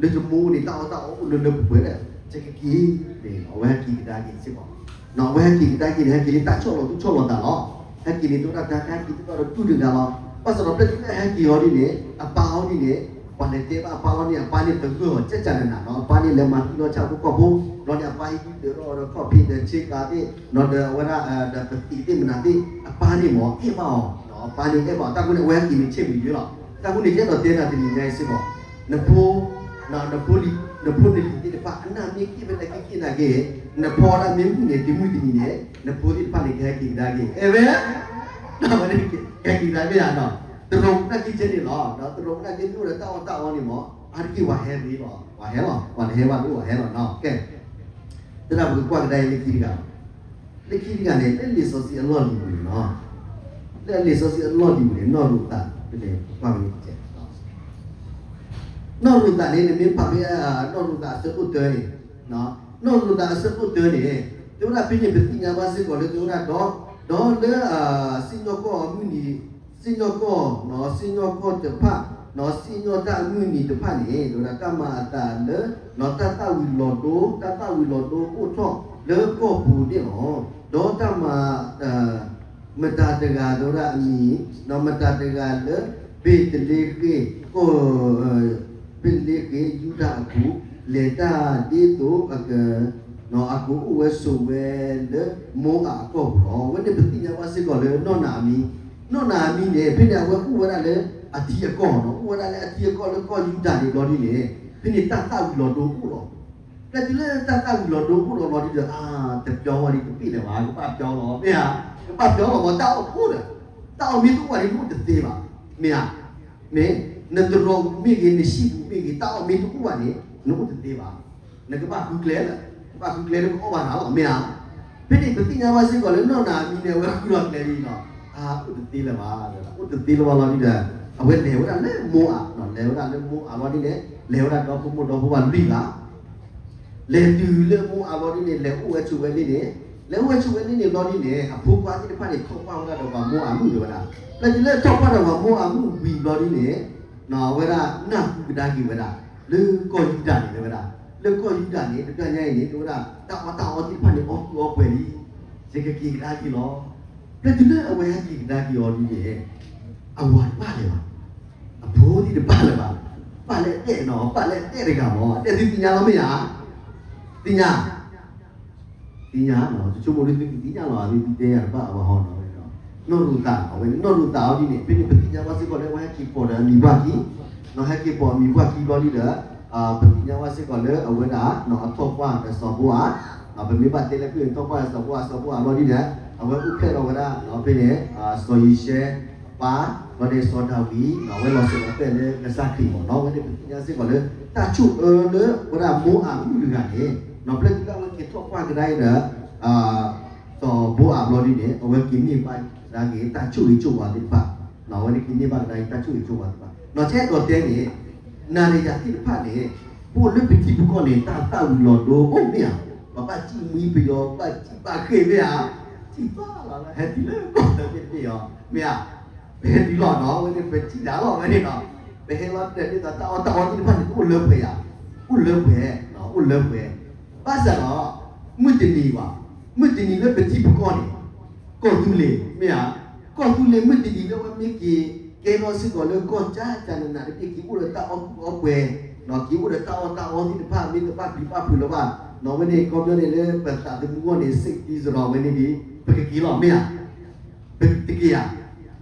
်အီၣ်တၢ်အီအိၣ်လၢလၢပှဲၤပှဲၤဒီး, လၢယမိၢ်န့ၣ် တၢ်အီၣ်တၢ်အီအိၣ်လၢလၢပှဲၤပှဲၤဒီး, ယကက့ၤန့ၣ် အဝဲဟဲက့ၤကဒါက့ၤစ့ၢ်ကီး, အဝဲဟဲက့ၤကဒါက့ၤန့ၣ် ဟဲက့ၤလၢတၢ်ဆီၣ်လီၤသူၣ်ဆီၣ်လီၤသးလီၤ, ဟဲက့ၤန့ၣ် တဲဝဲဒၣ်တၢ်ခါက့ၤတဘၣ်ဒီးတူၢ်တဂၤလီၤ, ဘၣ်ဆၣ်ဒီးဖဲလၢဟဲက့ၤအီၤဒ်န့ၣ် အပၢ်အီၤဒ်န့ၣ်, ပှၤလဲၤတဲဘၣ်အပၢ်လီၤန့ၣ် အပၢ်န့ၣ်သဂၢၢ်အီၤ ကၠၢ်ကၠၢ်နးနးနီၤ, အပၢ်န့ၣ်လဲၤမၤသံလီၤဆၣ်ဖိကီၢ်ဖိ, ဘျီန့ၣ် အပၢ်ဟံးဒုးဒၢးထီၣ်ဒီးခီၣ်ဖံးဒီးဆ့ကၤသ့ၣ်နီၤ ဒီးအဝဲဒၣ် ဒီးပသံးသ့ၣ်မနုၤသ့ၣ် အပၢ်န့ၣ်မ့ၢ်အဲၣ်ဘၣ်အီၤ, အပၢ်န့ၣ်အဲၣ်ဘၣ်အီၤ တၢ်ဃိန့ၣ် အဝဲဟဲက့ၤန့ၣ်ဆ့ၣ်မံၤလီၤ, တၢ်ဃိန့ၣ် ယအဲၣ်ဒိးတဲနၤတနံၤညါအံၤစ့ၢ်ကီး, နဖိ နဖိနလံၤသ့ၣ်တဖၣ် အနၢ်မ့ၢ်က့ၣ်ဖဲလဲၣ်က့ၤက့ၣ်နာ်က့ၤ, နဖီဒၣ်မ့ၢ်မုၢ်န့ၣ် တုၤမုၢ်တနံၤန့ၣ် နဖိသ့ၣ်တဖၣ်န့ၣ် ကဟဲက့ၤကဒါက့ၤ အဲၣ်ဝဲ ကဟဲက့ၤကဒါက့ၤယၤနီၤ, တရူးကနၣ်က့ၤကဲန့ၣ်လီၤ, တရူးကနၣ်က့ၤမ့ၢ်အိၣ်ဒီးတၢ်အီၣ်တၢ်အီန့ၣ်မ့ၢ် အါတက့ၢ်ပှၤဟဲလီၤ, ပှၤဟဲလီၤ, ပှၤတဟဲဘၣ်တအိၣ် ပှၤဟဲလီၤနီၤ, ကဲ သရၣ်ပကကွၢ်ကဒါအံၤလၢခံတဂၤ, လၢခံတဂၤန့ၣ် လၢလံာ်စီဆှံအလီၢ်လံၤပူၤန့ၣ်နီၤ, လၢလံာ်စီဆှံအလီၢ်လံၤပူၤန့ၣ် နီၢ်ရူၤသး ပကကွၢ်ဝဲန့ၣ်, နီၢ်ရူၤသးန့ၣ် နမ့ၢ်ဖးဖဲ နီၢ်ရူၤသးအဆၢဒိၣ်တၢန့ၣ်, နီၢ်ရူၤသးအဆၢဒိၣ်တၢန့ၣ် တဲဝဲဒၣ်ဖဲန့ၣ် ပသ့ၣ်ညါဘၣ်စ့ၢ်ကီးလၢတဲဝဲဒၣ်ဒီး, ဒီးလၢ စံၣ်ညီၣ်ကွီၢ်မုၢ်နံၤ စံၣ်ညီၣ်ကွီၢ် စံၣ်ညီၣ်ကွီၢ်တဖၣ် စံၣ်ညီၣ်တၢ်အမုၢ်နံၤတဖၣ်န့ၣ် တဲဝဲဒၣ်တၢ်မၤအသးလၢ တၢ်သၣ်ဝံၤလီၤဒိ တၢ်သၣ်ဝံၤလီၤဒိအိၣ်ထီၣ်လၢကီၢ်ပူၤန့ၣ်လီၤ. ဒီးတၢ်မၤ မတၤတဂၤ တဲဝဲဒၣ်အမံၤ, မတၤတဂၤလၢ ဘ့းလ့ဟ့ၣ် ကီၢ် ဘ့းလ့ဟ့ၣ် ယူဒၤအပူၤ လဲၤတၢ်ဒ်သိး အကအိၣ်ဝဲဆိးဝဲလၢမိအးအကီၢ်ပူၤလီၤ. အဝဲန့ၣ်ပသ့ၣ်ညါဘၣ်စ့ၢ်ကီးလၢနီၢ်နၤအမံၤ, နီၢ်နၤအမံၤန့ၣ် ဖဲန့ၣ် အဝဲအိၣ်ဝဲဒၣ်လၢအထံအကီၢ်နီၤ, အိၣ်ဝဲဒၣ်လၢအထံအကီၢ်လၢကီၢ်ယူဒၤန့ၣ်ဘျီဒ်န့ၣ် ဖဲန့ၣ်တၢ်သၣ်ဝံၤလီၤဒိအိၣ်လီၤ. ဖဲတုၤလၢတၢ်သၣ်ဝံၤလီၤဒိအိၣ်လီၤဘျီဒ်ဒီး အါ တပျီဝဲဒ်တပ့ၢ်လၢၤဘၣ်, ကဘၣ်ပျီလီၤ မ့ၢ်ဧါ, ကဘၣ်ပျီလီၤ တၢ်အီၣ်တအိၣ်ဒီး, တၢ်အီၣ်မ့ၢ်တအိၣ်ဘၣ်န့ၣ် နအိၣ်တသ့ဘၣ်, မ့ၢ်ဧါ. မ့ၢ် နတရီမ့ၢ်ဂ့ၤ နဆံးပူၤမ့ၢ်ဂ့ၤ တၢ်အီၣ်မ့ၢ်တအိၣ်ဘၣ်န့ၣ် နအိၣ်တသ့ဘၣ်. နကဘၣ်ဃုကျဲလၢ, ကဘၣ်ဃုကျဲလၢကအီၣ်ဘၣ်နၤလီၤ မ့ၢ်ဧါ. ဖဲန့ၣ်ပသ့ၣ်ညါဘၣ်စ့ၢ်ကီးလၢနီၢ်နၤအမံၤန့ၣ် အဝဲဃုလီၤကျဲလံနီၤ, အါ အိၣ်တသ့လၢၤဘၣ်, အိၣ်တသ့လၢၤဘၣ်လီၤဒ်ဒီး အဝဲလဲၤဝဲဒၣ်လၢမိအး, လဲၤဝဲဒၣ်လၢမိအးလီၤဒ်န့ၣ် လဲၤဝဲဒၣ်ဒီဖိမိၢ်ဒီဖိပၢ်လွံၢ်ဂၤ လဲၤတုၤလၢမိအးလီၤဒ်န့ၣ် လဲၤအိၣ်ဝဲဆိးဝဲလံန့ၣ်, လဲၤအိၣ်ဝဲဆိးဝဲလံန့ၣ်ဘျီဒ်န့ၣ် အဖိခွါသ့ၣ်တဖၣ်န့ၣ် ထီၣ်ပှၢ်ဝဲဒၣ်ဒီးပှၤမိအးမုၣ်တဲဝဲဒၣ်, လၢတုၤလၢထီၣ်ပှၢ်ဒီးပှၤမိအးမုၣ်ဝံၤဘျီဒ်န့ၣ် အဝဲဒၣ်နၢ်ဟူကဒါက့ၤဝဲဒၣ် လၢကီၢ်ယူဒၤန့ၣ်တဲဝဲဒၣ်, လၢကီၢ်ယူဒၤန့ၣ် တဘျီညါအံၤန့ၣ် တဲဝဲဒၣ် တၢ်အီၣ်တၢ်အီသ့ၣ်တဖၣ်န့ၣ် အီၣ်ကုၢ်အီပှဲၤလံ, ယကက့ၤကဒါက့ၤလီၤ. လၢတုၤလၢအဝဲဟဲက့ၤကဒါက့ၤအီၤဒ်န့ၣ် အဝၤတဘၣ်လၢၤဘၣ်, အဖိသ့ၣ်တဘၣ်လၢၤဘၣ်, ပာ်လၢအဒဲၣ်နီၤ, ပာ်လၢအဒဲၣ်တဂၤမး, အဒဲၣ်သုသ့ၣ်ညါလီၤမ့ၢ်ဧါ, သ့ၣ်ညါ သ့ၣ်ညါနီၤ, တဆိကမိၣ်ဒ်သုသ့ၣ်ညါလီၤ, သုသ့ၣ်ညါတဘၣ်အဝၤဟီနီၤ, နီၢ်ရူၤသး, အဝဲနီၢ်ရူၤသးအီၤဒ်န့ၣ် ဖဲန့ၣ်ပသ့ၣ်ညါဘၣ်စ့ၢ်ကီးလၢအဝဲဟဲက့ၤပိာ်ဒီးအမံၤပှၢ်ခံ, နီၤ ဟဲက့ၤပိာ်အမံၤပှၢ်ခံဘျီဒ်ဒီး ပသ့ၣ်ညါဘၣ်စ့ၢ်ကီးလၢအဝဲဒၣ် အထီၣ်ပှၢ်ဒီးစီၤဘိအး, ပမ့ၢ်ဘၣ်တဲလၢဖဲန့ၣ် ထီၣ်ပှၢ်ဒီးစီၤဘိအး, စီၤဘိအးဘျီဒ်ဒီး အဝဲအိၣ်ဖျဲၣ်ထီၣ်ဝဲဒၣ် ဖဲန့ၣ် စီၤယံၤၡဲပၢ်, ဘျီန့ၣ်စီၤဒၤဝံး အဝဲလီၤစၢၤအသးလၢကစၢ်ခရံာ်မးနီၤ, အဝဲန့ၣ်ပသ့ၣ်ညါစ့ၢ်ကီးလၢ တၢ်ဆိၣ်အၢလၢဝဲဒၣ်မိအးမုၣ်တဂၤန့ၣ်, နီၤ ဖဲတုၤလၢအဝဲက့ၤထီၣ်ပှၢ်ကဒါအံၤဒီး စီၤဘိအးဘျီဒ်န့ၣ် အဝဲက့ၤန့ၢ်ဘၣ်ကဒါက့ၤတၢ်ဆိၣ်ဂ့ၤဆိၣ်ဝါသ့ၣ်တဖၣ်, အဝဲန့ၣ်က့ၤန့ၢ်ဘၣ်ကဒါက့ၤတၢ်ဆိၣ်ဂ့ၤဆိၣ်ဝါသ့ၣ်တဖၣ်, နီၤ ကဲအဲၣ်ဒိးတဲန့ၣ် နၤဒီးယၤသ့ၣ်တဖၣ်န့ၣ် ပအိၣ်လၢပထံပကီၢ်န့ၣ် တၢ်သၣ်ဝံၤလီၤဒိအိၣ်မ့ၢ်ဧါ, ပဘၣ်စံၣ်မှံပယီၤ ပဘၣ်စံၣ်ဘၣ်ဃ့ၢ်မ့ၢ်ဧါ, စံၣ်ဘၣ်လီၤလၢဟဲတုၤလၢကီၢ်သၢဘ့ၣ်တဘ့ၣ်အီၤ မ့ၢ်ဧါ, ပဟဲတုၤလီၤနီၤ အဝဲန့ၣ်ပစံၣ်တၢ်လီၤဝဲန့ၣ်နီၤ, ပဟဲလီၤဒ်သိးတၢ်အီၣ်တၢ်အီသ့ၣ်တဖၣ်န့ၣ် အိၣ်လၢပှဲၤယၤ, အိၣ်လၢပှဲၤ, အိၣ်လၢပှဲၤ, ဘၣ်ဆၣ်ဒီး မုၢ်တနံၤဘၣ်, မုၢ်တနံၤလၢပထံပကီၢ်န့ၣ် ကီၢ်သူလ့ၤ မ့ၢ်ဧါ, ကီၢ်သူလ့ၤမုၢ်တနံၤလၢအဝဲမ့ၢ်က့ၤ ကဲထီၣ်စ့ၢ်ကီးလၢကီၢ်ကၠၢ်ကၠၢ်နးနးတဘ့ၣ် က့ၤအိၣ်ဒီးတၢ်အီၣ်ကုၢ်အီပှဲၤ, က့ၤအိၣ်ဒီးတၢ်အီၣ်တၢ်အီသ့ၣ်တဖၣ် မ့ၢ်တဘၣ်ပျံၤဘၣ်ဖုးလၢၤဘၣ်, အဝဲန့ၣ် ခီပညီန့ၣ်လၢပသးသမူအဂီၢ်န့ၣ် စ့ၢ်ကီးစရီဝဲန့ၣ်ဒီး ပကက့ၤလီၤ မ့ၢ်ဧါ. ပတက့ၤဧါ.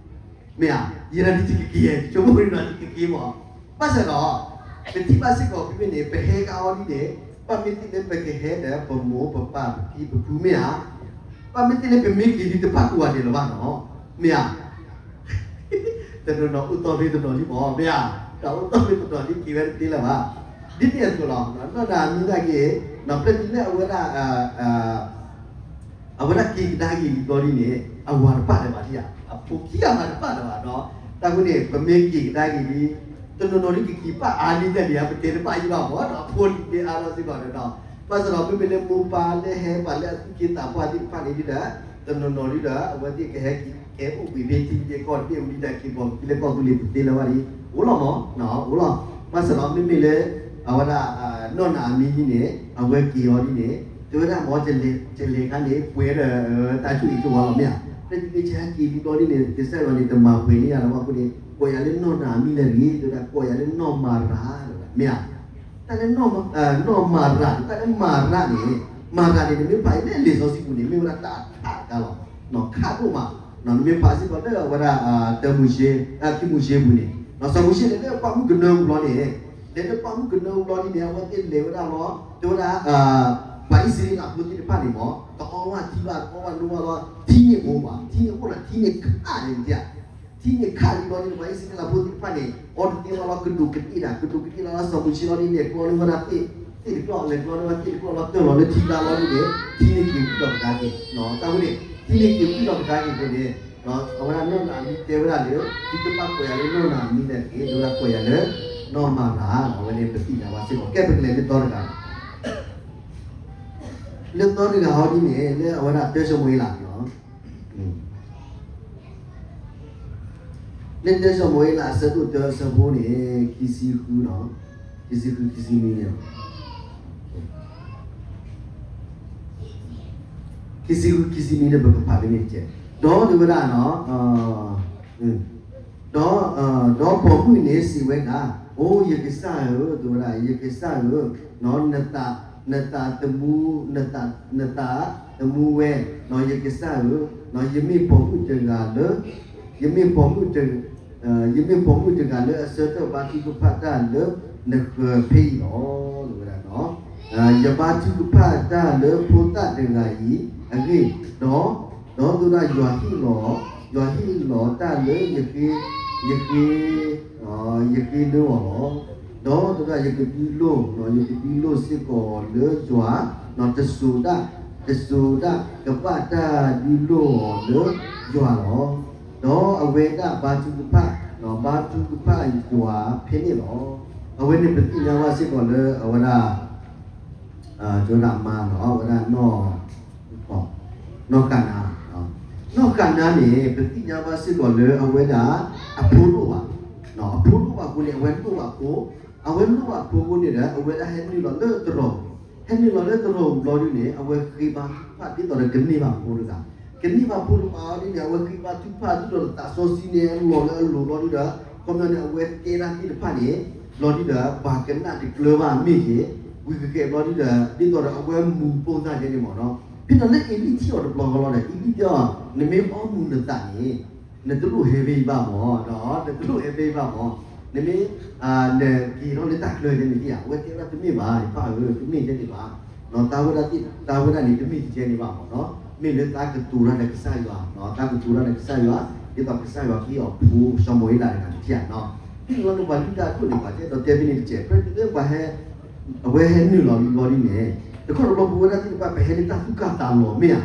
မ့ၢ်ဧါ. ယဲဒၣ်ဒ်ယကက့ၤ ယဆိကမိၣ်ဒီး ယကက့ၤမး. ဘၣ်ဆၣ်ဒီး ပထံၣ်ဘၣ်စ့ၢ်ကီးဖဲန့ၣ် ပဟဲကါအီၤဒ်န့ၣ် ဘၣ်မ့ၢ်သ့ၣ်လၢပကဟဲဒီးပမိၢ်ပပၢ်ပဖံပဖု မ့ၢ်ဧါ. ဘၣ်မ့ၢ်သ့ၣ်လၢပမ့ၢ်က့ၤဒ်တပၣ်ကိးဂၤဒဲးလၢၤဘၣ်နီၤ. မ့ၢ်ဧါ. တနီၤနီၤအိၣ်တီၢ်သ့တနီၤလံမး မ့ၢ်ဧါ. တၢ်အိၣ်တီၢ်သ့တနီၤလံက့ၤဝဲတသ့လၢၤဘၣ်. ဒ်န့ၣ်အသိးလီၤ. နီၢ်နၤမံနာ်က့ၤ နီၢ်ဖျဲၣ်ဒ်လၢအဝဲဒၣ် အဝဲဒၣ်က့ၤကဒါက့ၤလံဘျီဒ်န့ၣ် အဝၤတပာ်လၢၤဘၣ်ဧါ. အဖိခံဂၤမးတပာ်လၢၤဘၣ်နီၤ. တၢ်ဃိန့ၣ် ပမ့ၢ်က့ၤကဒါက့ၤလံ တနီၤနီၤဒ်ကက့ၤပာ်အါန့ၢ်တၢ်ဒံးဧါ ပတဲတဘၣ်ယံၤဘၣ်မး ဒီးအဖိဒ်န့ၣ်အါထီၣ်စ့ၢ်ကီးဒီး ဘၣ်ဆၣ်ဒီးမ့မ့ၢ်လၢမိၢ်ပၢ်လၢဟဲပှၤလၢအသူၣ်က့သးပှၢ်သ့ၣ်တဖၣ်န့ၣ်ဒ်ဒီး တနီၤနီၤဒ်ဒီး အဝဲသ့ၣ်ကဟဲက့ၤကဲအိၣ်ဘှံးဖဲထံဖဲကီၢ်တဘ့ၣ်ဝံၤဒ်ဒီး က့ၤပိာ်က့ၤလၢကီၢ်သူလ့ၤတသ့လၢၤဘၣ်ဒ် အိၣ်လီၤမး အိၣ်လီၤ. ဘၣ်ဆၣ်ဒီးမ့မ့ၢ်လၢ အဝဲဒၣ် နီၢ်နၤအမံန့ၣ် အဝဲက့ၤအီၤဒ်န့ၣ် တဲဝဲဒၣ်မ့ၢ် ကလဲၤခါန့ၣ် ပှဲၤဒီး တၢ်ဆိၣ်ဂ့ၤဆိၣ်ဝါလီၤ မ့ၢ်ဧါ. ဖဲန့ၣ်မ့ၢ်ကဟဲက့ၤလံဘျီဒ်န့ၣ် ကစၢ်ယွၤန့ၣ် တမၤပှဲၤန့ၢ်ယၤလၢၤဘၣ်အဃိန့ၣ် ကိးယၤလၢနီၢ်နၤအမံလၢအဂ့ၤ တဲဝဲဒၣ် ကိးယၤလၢနီၢ်မၤရၤ တဲဝဲဒၣ် မ့ၢ်ဧါ. တၢ်လၢ နီၢ်မၤရၤန့ၣ် တၢ်လၢမၤရၤန့ၣ် မၤရၤန့ၣ် နမ့ၢ်ဖးအံၤလၢလံာ်စီဆှံပူၤန့ၣ် မ့ၢ်ဝဲဒၣ်တၢ်ခးတခါလီၤ. ခးဒိၣ်မး နမ့ၢ်ဖးစ့ၢ်ကီးလၢအဝဲဒၣ် တၢမိၤၡ့ ခံမိၤၡ့ပူၤန့ၣ် စီၤမိၤၡ့လဲၤလၢပှၢ်မုၢ်ကနၢပူၤလီၤန့ၣ် လဲၤလၢပှၢ်မုၢ်ကနၢပူၤလီၤဒ်န့ၣ် အဝဲသ့ၣ်လဲၤဝဲဒၣ်လီၤ တဲဝဲဒၣ် ပှၤအံၣ်စရ့လးဖိသ့ၣ်တဖၣ်န့ၣ်မ့ၢ် တအီဘၣ်ထံဘၣ် တအီဘၣ်နိဘၣ်လီၤ ထံန့ၣ်အိၣ်ဘၣ် ထံန့ၣ်အိၣ်လီၤ ထံန့ၣ်ခးန့ၣ် ထံန့ၣ်ခးလံဘျီဒ်န့ၣ် ပှၤအံၣ်စရ့လးဖိသ့ၣ်တဖၣ်န့ၣ် အီတသ့ဘၣ်လီၤ ကဒူးကဒ့ၣ်ဒၣ် ကဒူးကဒ့ၣ်လီၤ စီၤမိၤၡ့လီၤဒ်န့ၣ် ကျီန့ၢ်ဝဲဒၣ်သ့ၣ်တကျီၢ် လဲၤကျီန့ၢ်ဝဲသ့ၣ်တကျီၢ်လီၤ တၢၢ်လီၤလၢထံကျါလီၤဒ်န့ၣ် ထံန့ၣ်က့ၤဝံၣ်လီၤကဒါက့ၤ တၢ်ဝဲန့ၣ် ထံန့ၣ်က့ၤဝံၣ်လီၤကဒါက့ၤအဃိန့ၣ် အဝဲဒၣ်နီၢ်နၤအမံတဲဝဲဒၣ်လၢ ဒ်တဘၣ်ကိးယၤလၢနီၢ်နၤအမံန့ၣ်တဂ့ၤ တဲဝဲဒၣ်ကိးယၤလၢ နီၢ်မၤရၤ အဝဲန့ၣ်ပသ့ၣ်ညါဘၣ်စ့ၢ်ကီး ကဲပကလဲၤလၢသီတဂၤ လၢသီတဂၤဟီဒ်န့ၣ် လၢအဝဲဒၣ်တၢစီၤမိၤအ့လး လၢတၢစီၤမိၤအ့လးအဆၢဒိၣ်တၢ အဆၢဖိန့ၣ် ခံဆံဃု ခံဆံဃု ခံဆံနွံန့ၣ် ခံဆံဃု ခံဆံနွံန့ၣ် ပကဖးဖဲန့ၣ်တက့ၢ်. ဒီးတဲဝဲဒၣ် ဒီး ဒီးပိာ်မုၣ်န့ၣ်စံးဝဲဒၣ်, အိ ယကစၢ်ဧၢ, တဲဝဲဒၣ် ယကစၢ်ဧၢ, နသး နသးသမူ နသးသမူဝဲ, ယကစၢ်ဧၢ, ယမ့ၢ်ပိာ်မုၣ်တဂၤလၢ ယမ့ၢ်ပိာ်မုၣ်တ ယမ့ၢ်ပိာ်မုၣ်တဂၤလၢအဆၢထၢၣ်ဘါထုကဖၣ်တၢ်လၢနဃၢၤဖဲအံၤလီၤ. ယဘါထုကဖၣ်တၢ်လၢဖိသၣ်တဂၤအံၤအဂ့ၢ်, ဒီး ဒီးသဒၣ်ယွၤဟ့ၣ်လီၤ, ယွၤဟ့ၣ်လီၤတၢ်လၢယဃ့, ယဃ့, ယဃ့လၢအီၤလီၤ. ဒီးသဒၣ်ယကဒုးလိၣ်, ယကဒုးလိၣ်စ့ၢ်ကီးလၢယွၤ, တစိၤဒၣ်, တစိၤဒၣ်ကဘၣ်တၢ်ဒုးလိၣ်အီၤလၢယွၤလီၤ. ဒီးအဝဲဒၣ်ဘါထုကဖၣ်, ဘါထုကဖၣ်ယွၤဖဲန့ၣ်လီၤ. အဝဲန့ၣ်ပသ့ၣ်ညါဘၣ်စ့ၢ်ကီးလၢအဝဲဒၣ် ကၠိဒၣ်မါနီၤ အဝဲဒၣ် နီၢ်ဃၤနါ, နီၢ်ဃၤနါန့ၣ် ပသ့ၣ်ညါဘၣ်စ့ၢ်ကီးလၢအဝဲဒၣ် အဖိဒိၣ်ဘၣ်, အဖိဒိၣ်ဘၣ်အဃိန့ၣ် အဝဲလိၣ်ဘၣ်ဖိ, အဝဲလိၣ်ဘၣ်ဖိအဃိန့ၣ်ဒီး အဝဲဒၣ်ဟဲနုာ်လီၤလၢတရီၤ, ဟဲနုာ်လီၤလၢတရီၤဘျီဒ်န့ၣ် အဝဲဃ့ဘါထုကဖၣ်ဒ်သိးဒီးကန့ၢ်ဘၣ်ဖိတဂၤ, ကန့ၢ်ဘၣ်ဖိတဂၤအီၤဒ်န့ၣ် အဝဲဃ့ဘါထုကဖၣ်ဒ်သိးဒီးသးစီဆှံန့ၣ် အလီၤလၢအလိၤဘျီဒ်ဒီး ခီပညီန့ၣ် အဝဲတဲဒၣ်သ့ၣ်တဖၣ်န့ၣ် ဘျီဒ်ဒီး ပှၤကနၣ်တကျၢၤဘၣ်မ့ၢ်ဂ့ၤ, ဝံၤကကဲဘျီဒ်ဒီး ဒ်သိးဒီးအဝဲမူးပိၢ်သၣ်ယဲန့ၣ်မ့ၢ်နီၤ, ဖဲဒီးလၢအ့လံထံၣ်အီၤတဘျီဃီလီၤဒီး အ့လံတဲအီၤ နမ့ၢ်အီမူးနသးန့ၣ် နတလိၣ်ဟဲဖဲအံၤဘၣ်မ့ၢ်, နတလိၣ်ဟဲဖဲအံၤဘၣ်မ့ၢ်, နမ့ၢ် နက့ၤထီၣ်လၢတၢ်ကျၢၤယဲန့ၣ်ဧါ, အဝဲတဲဝဲဒၣ်တမ့ၢ်ဘၣ် ယပၢ်ဧၢ တမ့ၢ်ယဲန့ၣ်ဘၣ်, တၢ်ဝဲဒၣ်သ့ၣ် တၢ်ဝဲဒၣ်န့ၣ် တမ့ၢ်ယဲန့ၣ်ဘၣ်မ့ၢ်နီၤ, မ့ၢ်လၢသးကတိၤတၢ်ဒီးကစၢ်ယွၤ, သးကတိၤတၢ်ဒီးကစၢ်ယွၤ ဒ်သိးကစၢ်ယွၤကဟ့ၣ်အီၤဖိစီၤမိၤအ့လးတဂၤတထံၣ်ဧါနီၤ, ဖဲန့ၣ်လီၤန့ၣ်ပှၤလုၢ်တၢ်အဒိၣ်န့ၣ် ပှၤတဲဒီးတဲဖဲန့ၣ်တကဲး ဖဲန့ၣ်လၢပှၤဟဲ အဝဲဟဲနုာ်လီၤလံဘျီဒ်န့ၣ် တခီတဘျီပဝဲဒၣ်သ့ၣ်တဖၣ် ပဟဲလၢတၢ်သူၣ်ကၢ်သးလီၤမ့ၢ်ဧါ,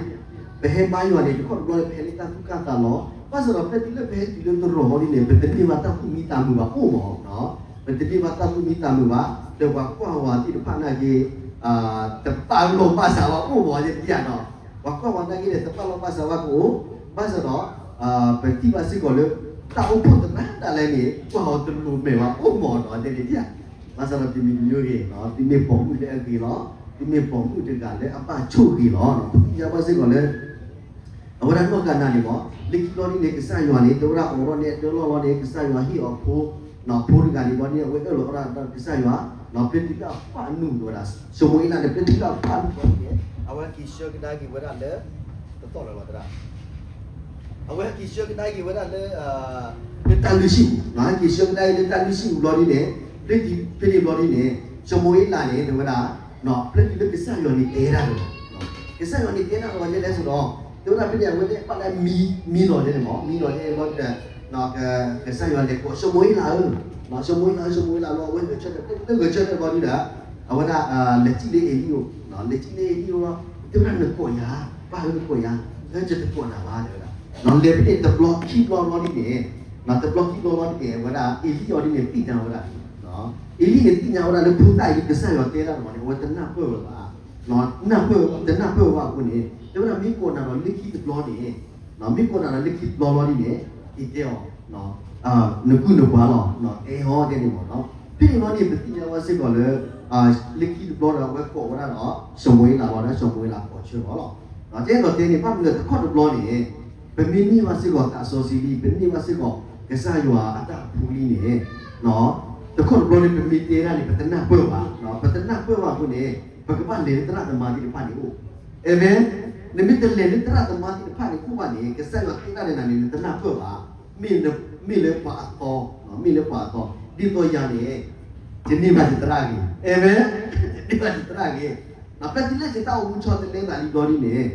ပဟဲဘါယွၤန့ၣ် တခီတဘျီန့ၣ် ပဟဲလၢတၢ်သူၣ်ကၢ်သးလီၤ, ဘၣ်ဆၣ်ဒီးဖဲတုၤလၢပဟဲတုၤလၢတရီၤဟီဒ်န့ၣ် ပတန့ၢ်ဘၣ်တၢ်သူၣ်မံသးမုာ်ဘၣ်အိၣ်မ့ၢ်နီၤ, ပတန့ၢ်ဘၣ်တၢ်သူၣ်မံသးမုာ်ဘၣ်, ဒီးပှၤကွၢ်ဝဲသ့ၣ်တဖၣ်နာ်က့ၤ တဘၣ်လီၢ်ဘၣ်စးဘၣ်အိၣ်မ့ၢ်ယဲတက့ၢ်နီၤ, ပှၤကွၢ်ဝဲနာ်က့ၤန့ၣ် တဘၣ်လီၢ်ဘၣ်စးဘၣ်ကအိၣ်, ဘၣ်ဆၣ်ဒီး ပထံၣ်ဘၣ်စ့ၢ်ကီးလၢ တၢ်အိၣ်ဖှိၣ်သရၣ်ဒၣ်လဲာ်န့ၣ် ကွၢ်အီၤတလိၤမဲာ်ဘၣ်အိၣ်မ့ၢ်နီၤ တဲန့ၣ်ဧါ, ဘၣ်ဆၣ်ဒီးတမံၤတမံၤဂ့ၤနီၤ သုမ့ၢ်ပိာ်မုၣ်လၢအဂ့ၤလီၤ, သုမ့ၢ်ပိာ်မုၣ်တဂၤလၢအဘၣ်ဆိၣ်ဂ့ၤလီၤ, ပသ့ၣ်ညါဘၣ်စ့ၢ်ကီးလၢ အဝဲဒၣ်နီၢ်ဃၤနါန့ၣ်မ့ၢ် လၢခံဘျီဒ်န့ၣ် ကစၢ်ယွၤန့ၣ် တဲဝဲဒၣ်အိးထီၣ်န့ၢ်အတၢ်လီၢ်လီၤန့ၣ် ကစၢ်ယွၤဟ့ၣ်အီၤဖိ ဖိတဂၤန့ၣ်ဘီန့ၣ် အဝဲအၢၣ်လီၤအီလီၤဒီးကစၢ်ယွၤ, ဒီးပျဲတုၤလၢအပၢ်အနူၢ်ဝဲဒၣ်, ၡမူၤအ့လးန့ၣ် ပျဲတုၤလၢအပၢ်အနူၢ်ဘီန့ၣ် အဝဲဟဲက့ၤဆှၢကဒါက့ၤဝဲဒၣ်လၢ တသီၣ်လၢၤလီၤသရၣ် အဝဲဟဲက့ၤဆှၢကဒါက့ၤဝဲဒၣ်လၢ လၢတၢ်လုၢ်ဟံၣ်ပူၤ, ဟဲက့ၤဆှၢကဒါက့ၤလၢတၢ်လုၢ်ဟံၣ်ပူၤဘီဒ်န့ၣ်, ဖဲန့ၣ်ဘီဒ်န့ၣ် ၡမူၤအ့လးန့ၣ် တဲဝဲဒၣ်, ဖဲတုၤလၢကစၢ်ယွၤန့ၣ်တဲဒၣ်လၢၤဘၣ်, ကစၢ်ယွၤန့ၣ်တဲဒၣ်လၢၤဘၣ်ဒ်လဲၣ်ဆိဒီး, တဲဝဲဒၣ်ဖဲန့ၣ် အဝဲသ့ၣ်ဘၣ်လၢမံလီၤဒ်န့ၣ်မး, မံလီၤဒ်န့ၣ်ဘီဒီး ကစၢ်ယွၤလဲၤကိး ၡမူၤအ့လးဧၢ, ၡမူၤအ့လးဧၢ, ၡမူၤအ့လးလီၤ, အဝဲဂဲၤဆၢထၢၣ်, လၢဂဲၤဆၢထၢၣ်ဘီဒ်ဒီး အဝဲဒၣ် လဲၤစံၣ်လၢအ့လံအိၣ်, လဲၤစံၣ်လၢအ့လံအိၣ်လီၤ, တဲဝဲဒၣ်နကိးယၤ, ပၢ်ဧၢနကိးယၤ, လၢယတကိးနၤဘၣ် တဲဝဲဒၣ်, လဲၤဖဲန့ၣ်တဘျီခံဘျီလီၤဒ်န့ၣ်, တဘျီခံဘျီလီၤဒ်န့ၣ် အဝဲဒၣ် အ့လံအီၤဒ်န့ၣ် သ့ၣ်ညါဝဲဒၣ်, အ့လံန့ၣ်သ့ၣ်ညါဝဲဒၣ်လၢဖိသၣ်အံၤလၢကစၢ်ယွၤတဲဒၣ်န့ၣ် အဝဲတနၢ်ပၢၢ်ဝဲဘၣ်, နၢ်ပၢၢ်, တနၢ်ပၢၢ်ဝဲဘၣ်အဃိန့ၣ် တဲဝဲဒၣ်မ့ၢ်ကိးနၤဒီးလၢခံတဘျီန့ၣ်, မ့ၢ်ကိးနၤဒီးလၢခံတဘျီလီၤဒ်န့ၣ် ယတဲအီၤ နကုၢ်နပှၤလီၤ, အဲၣ်ဟီတဲန့ၣ်မး, ဖဲန့ၣ်လီၤန့ၣ် ပသ့ၣ်ညါဝဲစ့ၢ်ကီးလၢ လၢခံတဘျီဒီးအဝဲကိးဝဲဒၣ်ဒီး ၡမူၤအ့လးလီၤဒီး ၡမူၤအ့လးကိးဆၢလီၤလီၤ, ယအဲၣ်ဒိးတဲန့ၣ် ဘၣ်မနုၤလၢတခီတဘျီန့ၣ် ပမ့ၢ်န့ၢ်ဘၣ်စ့ၢ်ကီးသးစီဆှံလံ, ပန့ၢ်ဘၣ်စ့ၢ်ကီး ကစၢ်ယွၤအတၢ်ဖူလံန့ၣ် တခီတဘျီန့ၣ် ပမ့ၢ်တဲဒၣ်န့ၣ် ပတနၢ်ပၢၢ်ဘၣ်, ပတနၢ်ပၢၢ်ဘၣ်အဃိန့ၣ် ပကဘၣ်လဲၤလၢသရၣ်သမါသ့ၣ်တဖၣ်န့ၣ်အိၣ်, အၤမ့ၣ်, နမ့ၢ်တလဲၤလၢသရၣ်သမါသ့ၣ်တဖၣ်န့ၣ်အိၣ်ဘၣ်န့ၣ် ကစၢ်ယွၤတဲဒၣ်န့ၣ်နၤန့ၣ် နတနၢ်ပၢၢ်ဘၣ်, မ့ၢ်လၢပှၤအသီ, မ့ၢ်လၢပှၤအသီ, ဒ်သိးယၤန့ၣ် ယန့ၢ်ဘၣ်ယသရၣ်ဂ့ၤ, အၤမ့ၣ်, ယန့ၢ်ဘၣ်ယသရၣ်ဂ့ၤ, ဖဲတုၤလၢယတၢ်အိၣ်မူဆီတလဲသးလံဘျီဒ်န့ၣ်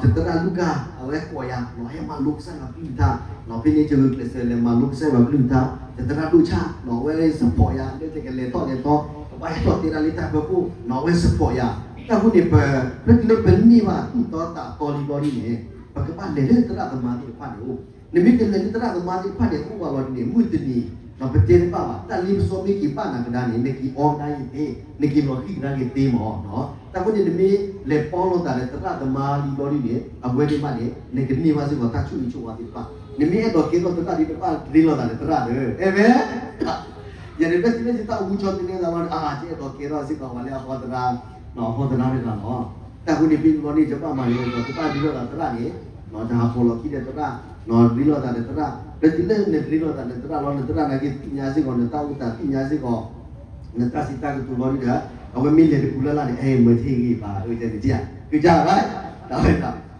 ယသရၣ်လူၢ်ကၢ် အဝဲကိးယၤ ဟဲမၤလိကစၢ်ယွၤကလုၢ်ကထါ, ဖဲန့ၣ်ယဂုာ်ကျဲးစၢးလဲၤမၤလိကစၢ်ယွၤကလုၢ်ကထါ, ယသရၣ်ဒိၣ်ဆၣ် အဝဲ support ယၤ လၢယကလဲၤထီၣ်လဲၤထီ, ကဘၣ်ဟဲထီၣ်တဲဒၣ်လၢတၢ်ဖၢခိၣ် အဝဲ support ယၤ, တၢ်ဃိန့ၣ် ပ ဖဲတုၤလၢပန့ၢ်ဘၣ်သူၣ်တီသးတီလံဘျီဒ်န့ၣ် ပကဘၣ်လဲၤလၢသရၣ်သမါသ့ၣ်တဖၣ်န့ၣ်အိၣ်, နမ့ၢ်တလဲၤလၢသရၣ်သမါသ့ၣ်တဖၣ်န့ၣ်အိၣ်ဘၣ်လီၤဒ်န့ၣ် မုၢ်တနံၤ ပတဲတဘၣ်ဘၣ်, တၢ်လ့ပစီမ့ၢ်က့ၤဘၣ်နၤကဒါန့ၣ် နက့ၤအီကဒါက့ၤသ့, နက့ၤလီၤဃံၤကဒါက့ၤသ့မး, တၢ်ဃိန့ၣ် နမ့ၢ်လဲၤပီလိာ်သးဒီးသရၣ်သမါလံဘျီဒ်န့ၣ် အဝဲန့ၣ်ဘၣ်န့ၣ် နကန့ၢ်ဘၣ်စ့ၢ်ကီးတၢ်ဆိၣ်ဂ့ၤဆိၣ်ဝါသ့ၣ်တဖၣ်, နမ့ၢ်အဲၣ်ဒိးကဲထီၣ်သရၣ်ဒ်န့ၣ် ဘၣ်ရ့လိာ်သးဒီးသရၣ်ဒီး အၤမ့ၣ်, ယၤန့ၣ် ဖဲတုၤလၢယတၢ်အိၣ်မူဆီတလဲသးလီၤန့ၣ် အါ ယအဲၣ်ဒိးကဲထီၣ်စ့ၢ်ကီးပှၤလၢအဟီသရၣ်, ဟီသရၣ်တဂၤလီၤ, တၢ်ဃိန့ၣ် ဖဲန့ၣ်ဘျီန့ၣ် ယဘၣ်မၤဂ့ၤဒီး ယဘၣ်ရ့လိာ်သးသရၣ်န့ၣ် တဟးဖီၣ်လီၤခံဒီးသရၣ်, ရ့လိာ်သးဒီးသရၣ်, ဖဲတုၤလၢနရ့လိာ်သးဒီးသရၣ်လီၤ နသရၣ်နာ်က့သ့ၣ်ညါစ့ၢ်ကီး နတၢ်အိၣ်သးသ့ၣ်ညါစ့ၢ်ကီး နတၢ်စံးတၢ်ကတိၤလီၤဒ်ဒီး အဝဲမ့ၢ်လဲၤတပူၤလၢ်လၢ်န့ၣ် အဲ မၢထံၣ်ဂ့ၤဘၣ် အဝဲတဲန့ၣ် ကကၢ်ဘၣ်,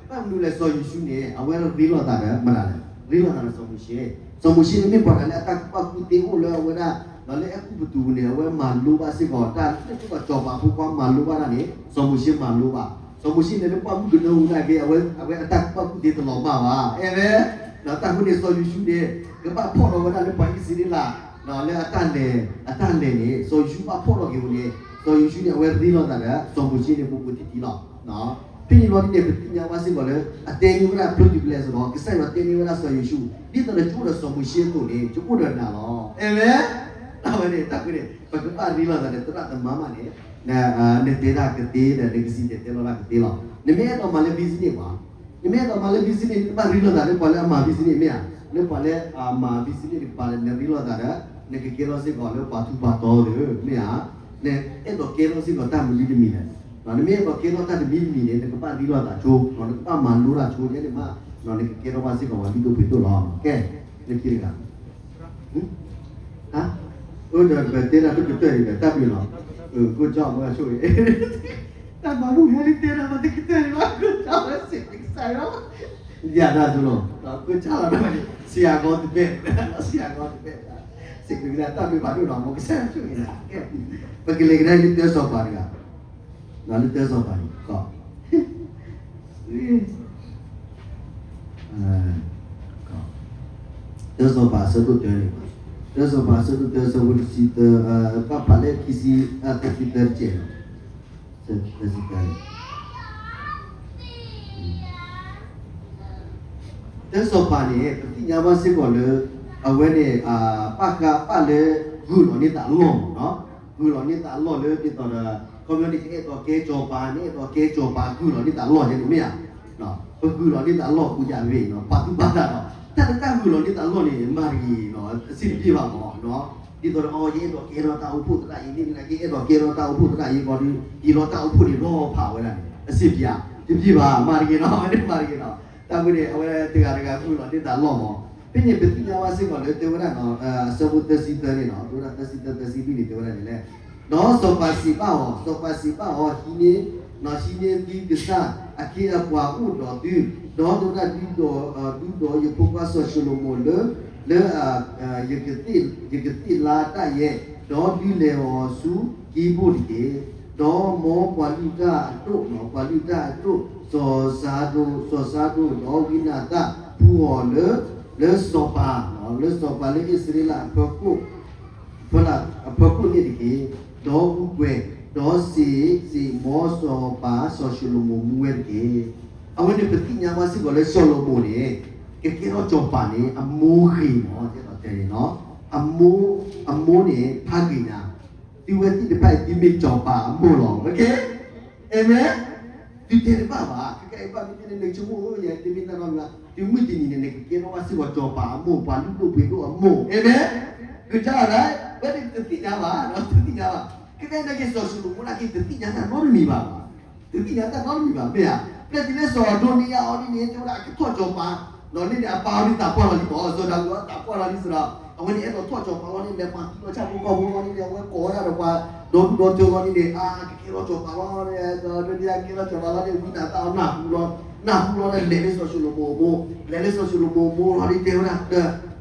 ဘၣ်မနုၤလဲၣ် စီၤယိၤၡူန့ၣ် အဝဲရ့လိာ်သးဒီးမတၤလဲၣ်, ရ့လိာ်သးဒီးစီၤမိၤၡ့, စီၤမိၤၡ့န့ၣ်မ့ၢ်ပှၤတၢ်လၢအတၢ်ကူၣ်ဘၣ်ကူၣ်သ့အိၣ်လၢအဝဲဒၣ် ဒီးလၢအဲၤကူပတူးပူၤန့ၣ် အဝဲမၤလိဘၣ်စ့ၢ်ကီး တၢ်လၢစီၤပၤဖိခွါမၤလိဘၣ်တၢ်န့ၣ် စီၤမိၤၡ့မၤလိဘၣ်, စီၤမိၤၡ့န့ၣ်လၢပှၢ်မုၢ်ကနၢဟူနာ်က့ အဝဲအတၢ်ကူၣ်ဘၣ်ကူၣ်သ့တလီၤမၢ်ဘၣ်, အၤမ့ၣ်, ဒီးတၢ်ဃိန့ၣ် စီၤယိၤၡူန့ၣ် ကဘၣ်ဖီၣ်လီၤဝဲဒၣ်လၢပှၤအံၣ်စရ့လး လၢအတၢ်လဲၤ အတၢ်လဲၤန့ၣ် စီၤယိၤၡူဘၣ်ဖီၣ်ထီၣ်က့ၤဝဲန့ၣ် စီၤယိၤၡူန့ၣ် အဝဲရ့လိာ်သးဒီး စီၤမိၤၡ့န့ၣ် ပူၤပူၤတံၢ်တံၢ်လီၤ. ဖဲန့ၣ်လီၤဒ်န့ၣ် ပသ့ၣ်ညါဘၣ်စ့ၢ်ကီးလၢ အတဲန့ၢ်ဝဲဒၣ်ဖျိတုၤဖျဲးစ့ၢ်ကီး ကစၢ်ယွၤတဲန့ၢ်ဝဲဒၣ်စီၤယိၤၡူ ဒ်သိးနကအိၣ်ဒီးစီၤမိၤၡ့အသိးန့ၣ် ယအိၣ်ဒီးနၤလီၤ. အၤမ့ၣ်. အဝဲန့ၣ် တၢ်ဃိန့ၣ် ပကဘၣ်ရ့လိာ်သးဒီးသရၣ်သမါမးန့ၣ် နတဲတၢ်ကသ့ဒီး နကစံၣ်တဲၤတဲလီၤတၢ်ကသ့လီၤ. နမ့ၢ်အဲၣ်ဒိးမၤလၢ business ပှၤ နမ့ၢ်အဲၣ်ဒိးမၤလၢ business နဘၣ်ရ့လိာ်သးလၢပှၤလၢအမၤ business မ့ၢ်ဧါ, လၢပှၤလၢအမၤ business တကပၤဒီး နရ့လိာ်သးဒီး နကကဲထီၣ်စ့ၢ်ကီးလၢပှၤထူးပှၤတီၤသ့ မ့ၢ်ဧါ, နအဲၣ်ဒိးကဲထီၣ်စ့ၢ်ကီးတၢ်မနုၤတမံၤလဲၣ်. နမ့ၢ်အဲၣ်ဒိးကဲထီၣ်တၢ်တမံၤတမံၤန့ၣ် နကဘၣ်ရ့လိာ်သးဆိ နကဘၣ်မၤလိတၢ်ဆိ ယဲန့ၣ်မး နကကဲထီၣ်ဘၣ်စ့ၢ်ကီးပှၤလုၢ်ဒိၣ်ပှ့ၤဒိၣ်လီၤ. ကဲ, နက့တဂၤ ဟါ, အိၣ်ဒီးပတဲတၢ်ဒိၣ်ကတၢၢ်န့ၣ်ဒီး တၢ်ဘျုးလီၤ. ကိးကၠီမ့ၢ်ဆိၣ်ဂ့ၤ, တၢ်မၤဘူၣ်ဟဲလံတဲတၢ်မၤတကတၢၢ်န့ၣ်လီၤ. ကိးကၠီဝဲစံးကစၢ်ယွၤ, ယၤတၢ်ဒိၣ်လီၤ. ကိးကၠီလီၤ ဆရာကောင်းတပည့်, ဆရာကောင်းတပည့်, စံးကစၢ်တၢ်ဘျုးဖးဒိၣ်လီၤ မ်ကစၢ်ယွၤဆိၣ်ဂ့ၤနၤ. ကဲ, ပကလဲၤကဒါလၢသၢစီၤပၤတဂၤ, လၢသၢစီၤပၤန့ၣ် ကီး သၢစီၤပၤအဆၢဒိၣ်တၢန့ၣ်, သၢစီၤပၤအဆၢဒိၣ်တၢ အဆၢဖိတဆံသၢ, ဘၣ်ဖးလၢခံဆံ, ခံဆံသၢတစဲးလီၤ. သၢဆံသၢန့ၣ်, သၢစီၤပၤန့ၣ် ပသ့ၣ်ညါဘၣ်စ့ၢ်ကီးလၢ အဝဲန့ၣ် ဘၣ်ဃးဘၣ်လၢ ဂုာ်လီၤန့ၢ်သးအလီၢ်မးနီၤ, ဂုာ်လီၤန့ၢ်သးအလီၢ်လၢဒ်သိးဒီး ခီပညီန့ၣ် ယအဲၣ်ဒိးကဲစီၤပၤ နအဲၣ်ဒိးကဲစီၤပၤ ဂုာ်လီၤန့ၢ်သးအလီၢ်ယဲန့ၣ်မ့ၢ်ဧါ. ပဂုာ်လီၤန့ၢ်သးအလီၢ်အဃိယၤဝဲနီၤ ပာ်သူၣ်ပာ်သးဒီး တၢ်လၢတၢ်ဂုာ်လီၤန့ၢ်သးအလီၢ်န့ၣ် မၤတဂ့ၤနီၤ အဆင်တပြေဘၣ်မးနီၤ. ဒ်သိးဒီး အီ ယအဲၣ်ဒိးကဲထီၣ်တၢ်အိၣ်ဖှိၣ်သရၣ်အံၤ မ့ၢ်နာ်က့ အဲၣ်ဒိးကဲထီၣ်တၢ်အိၣ်ဖှိၣ်သရၣ်အံၤ ဘီဒီး ဟ့ၣ်လီၤတၢ်အိၣ်ဖှိၣ်န့ၣ် လီၤဖးဝဲဒၣ်န့ၣ် အဆင်ပြေဧါ. တပြေဘၣ် မၤတဂ့ၤနီၤ အဝဲန့ၣ်မၤတဂ့ၤနီၤ. တၢ်ဝဲန့ၣ် အဝဲတဂၤတဂၤဂုာ်လီၤန့ၢ်သးအလီၢ်မး ဖဲန့ၣ်ပသ့ၣ်ညါဘၣ်စ့ၢ်ကီးလၢတဲဝဲဒၣ်နီၤ အဆၢဖိသၢဆံသၢန့ၣ်နီၤ တဲဝဲဒၣ်သၢဆံသၢ သၢဆံလွံၢ်န့ၣ် တဲဝဲဒၣ်န့ၣ်လဲၣ်, ဒီးစီၤပၤစံးဘၣ်အီၤ, စီၤပၤစံးဘၣ်အီၤ, ဟံးန့ၢ်, ဟံးန့ၢ်သုကစၢ်အခ့အပှၤအိၣ်ဒီးသု, ဒီးတဲဝဲဒၣ်ဒုးဒီး, ဒုးဒီးယဖိခွါစီၤၡလိၤမိၤလၢ, လၢ ယကသ့ၣ်လါတၢ်ယဲ, ဒီးဒုးလဲၤအီၤဆူကံဘိၣ်တက့ၢ်. ဒီးမ်ပှၤလုၢ်တၢ်အဒိၣ်, ပှၤလုၢ်တၢ်အဒိၣ်, စီၤစၤဒိး, စီၤစၤဒိး, ဒီးဝံနၤသၣ်ဖှူအီၤလၢ, လၢစီၤပၤ, လၢစီၤပၤလၢအံၣ်စရ့လးအဖၢခိၣ်, အဖၢခိၣ်န့ၣ်တက့ၢ်. ဒီးအူကွဲၤ, ဒီးစံး, စံးမ်စီၤပၤစီၤၡလိၤမိၤမူဝဲတက့ၢ်. အဝဲန့ၣ်ပသ့ၣ်ညါဘၣ်စ့ၢ်ကီးလၢစီၤၡလိၤမိၤန့ၣ် ကကဲထီၣ်စီၤပၤန့ၣ် အမိၢ်ဂ့ၤမး, တဲတဲန့ၣ်နီၤ, အမိၢ်, အမိၢ်န့ၣ်ဖးဂ့ၤညါ, သုဝဲသ့ၣ်တဖၣ်အံၤ သုမ့ၢ်စီၤပၤအမိၢ်လီၤ. အၤမ့ၣ်. သုတဲတဘၣ်ဘၣ်, ခဲကဲအံၤဘၣ်မ့ၢ်တဲန့ၣ် နဆိကမိၣ်ဧၢ ယဲတမ့ၢ်တၢ်နီတမံၤဘၣ်, တုၤမုၢ်တနံၤန့ၣ် နကကဲထီၣ်ဘၣ်စ့ၢ်ကီးစီၤပၤအမိၢ်, ပှၤလုၢ်ဒိၣ်ပှ့ၤဒိၣ်အမိၢ်. အၤမ့ၣ်. ကစၢ်ဒၣ်, ဝဲန့ၣ်တသ့ၣ်ညါဘၣ်, တသ့ၣ်ညါဘၣ်. ခဲကဲနာ်က့စီၤၡလိၤမိၤနာ်က့ တသ့ၣ်ညါတၢ်နီတမံၤဘၣ်ဘၣ်. တသ့ၣ်ညါတၢ်နီတမံၤဘၣ် မ့ၢ်ဧါ. ဖဲတုၤလၢစီၤအဒိနံယၤအီၤဒ်န့ၣ် တဲဝဲဒၣ်အကထီၣ်စီၤပၤ, ဒီးန့ၣ်န့ၣ် အပၢ်အီၤဒ်သးပှၢ်လီၤလံမး, စီၤဒၤဝံးအီၤသးပှၢ်လီၤလံစ့ၢ်ဒီး အဝဲန့ၣ်အဲၣ်ဒိးထီၣ်စီၤပၤလီၤန့ၣ် လဲၤမၤသံလီၤဆၣ်ဖိကီၢ်ဖိလီၤန့ၣ်န့ၣ် အဝဲကိးဝဲဒၣ်ဒီးပှၤဒီဒူၣ်ဒီထၢလီၤန့ၣ်န့ၣ် အကကဲထီၣ်စီၤပၤလီၤန့ၣ် စီၤအဒိနံယၤကကဲထီၣ်စီၤပၤလီၤန့ၣ် ဝံနၤသၣ်အီၤနၢ်ဟူလီၤ, နၢ်ဟူလီၤဒီးလဲၤလၢစီၤၡလိၤမိၤအမိၢ်, လဲၤလၢစီၤၡလိၤမိၤအမိၢ်လီၤဒီးတဲဝဲဒၣ် ဖျီၣ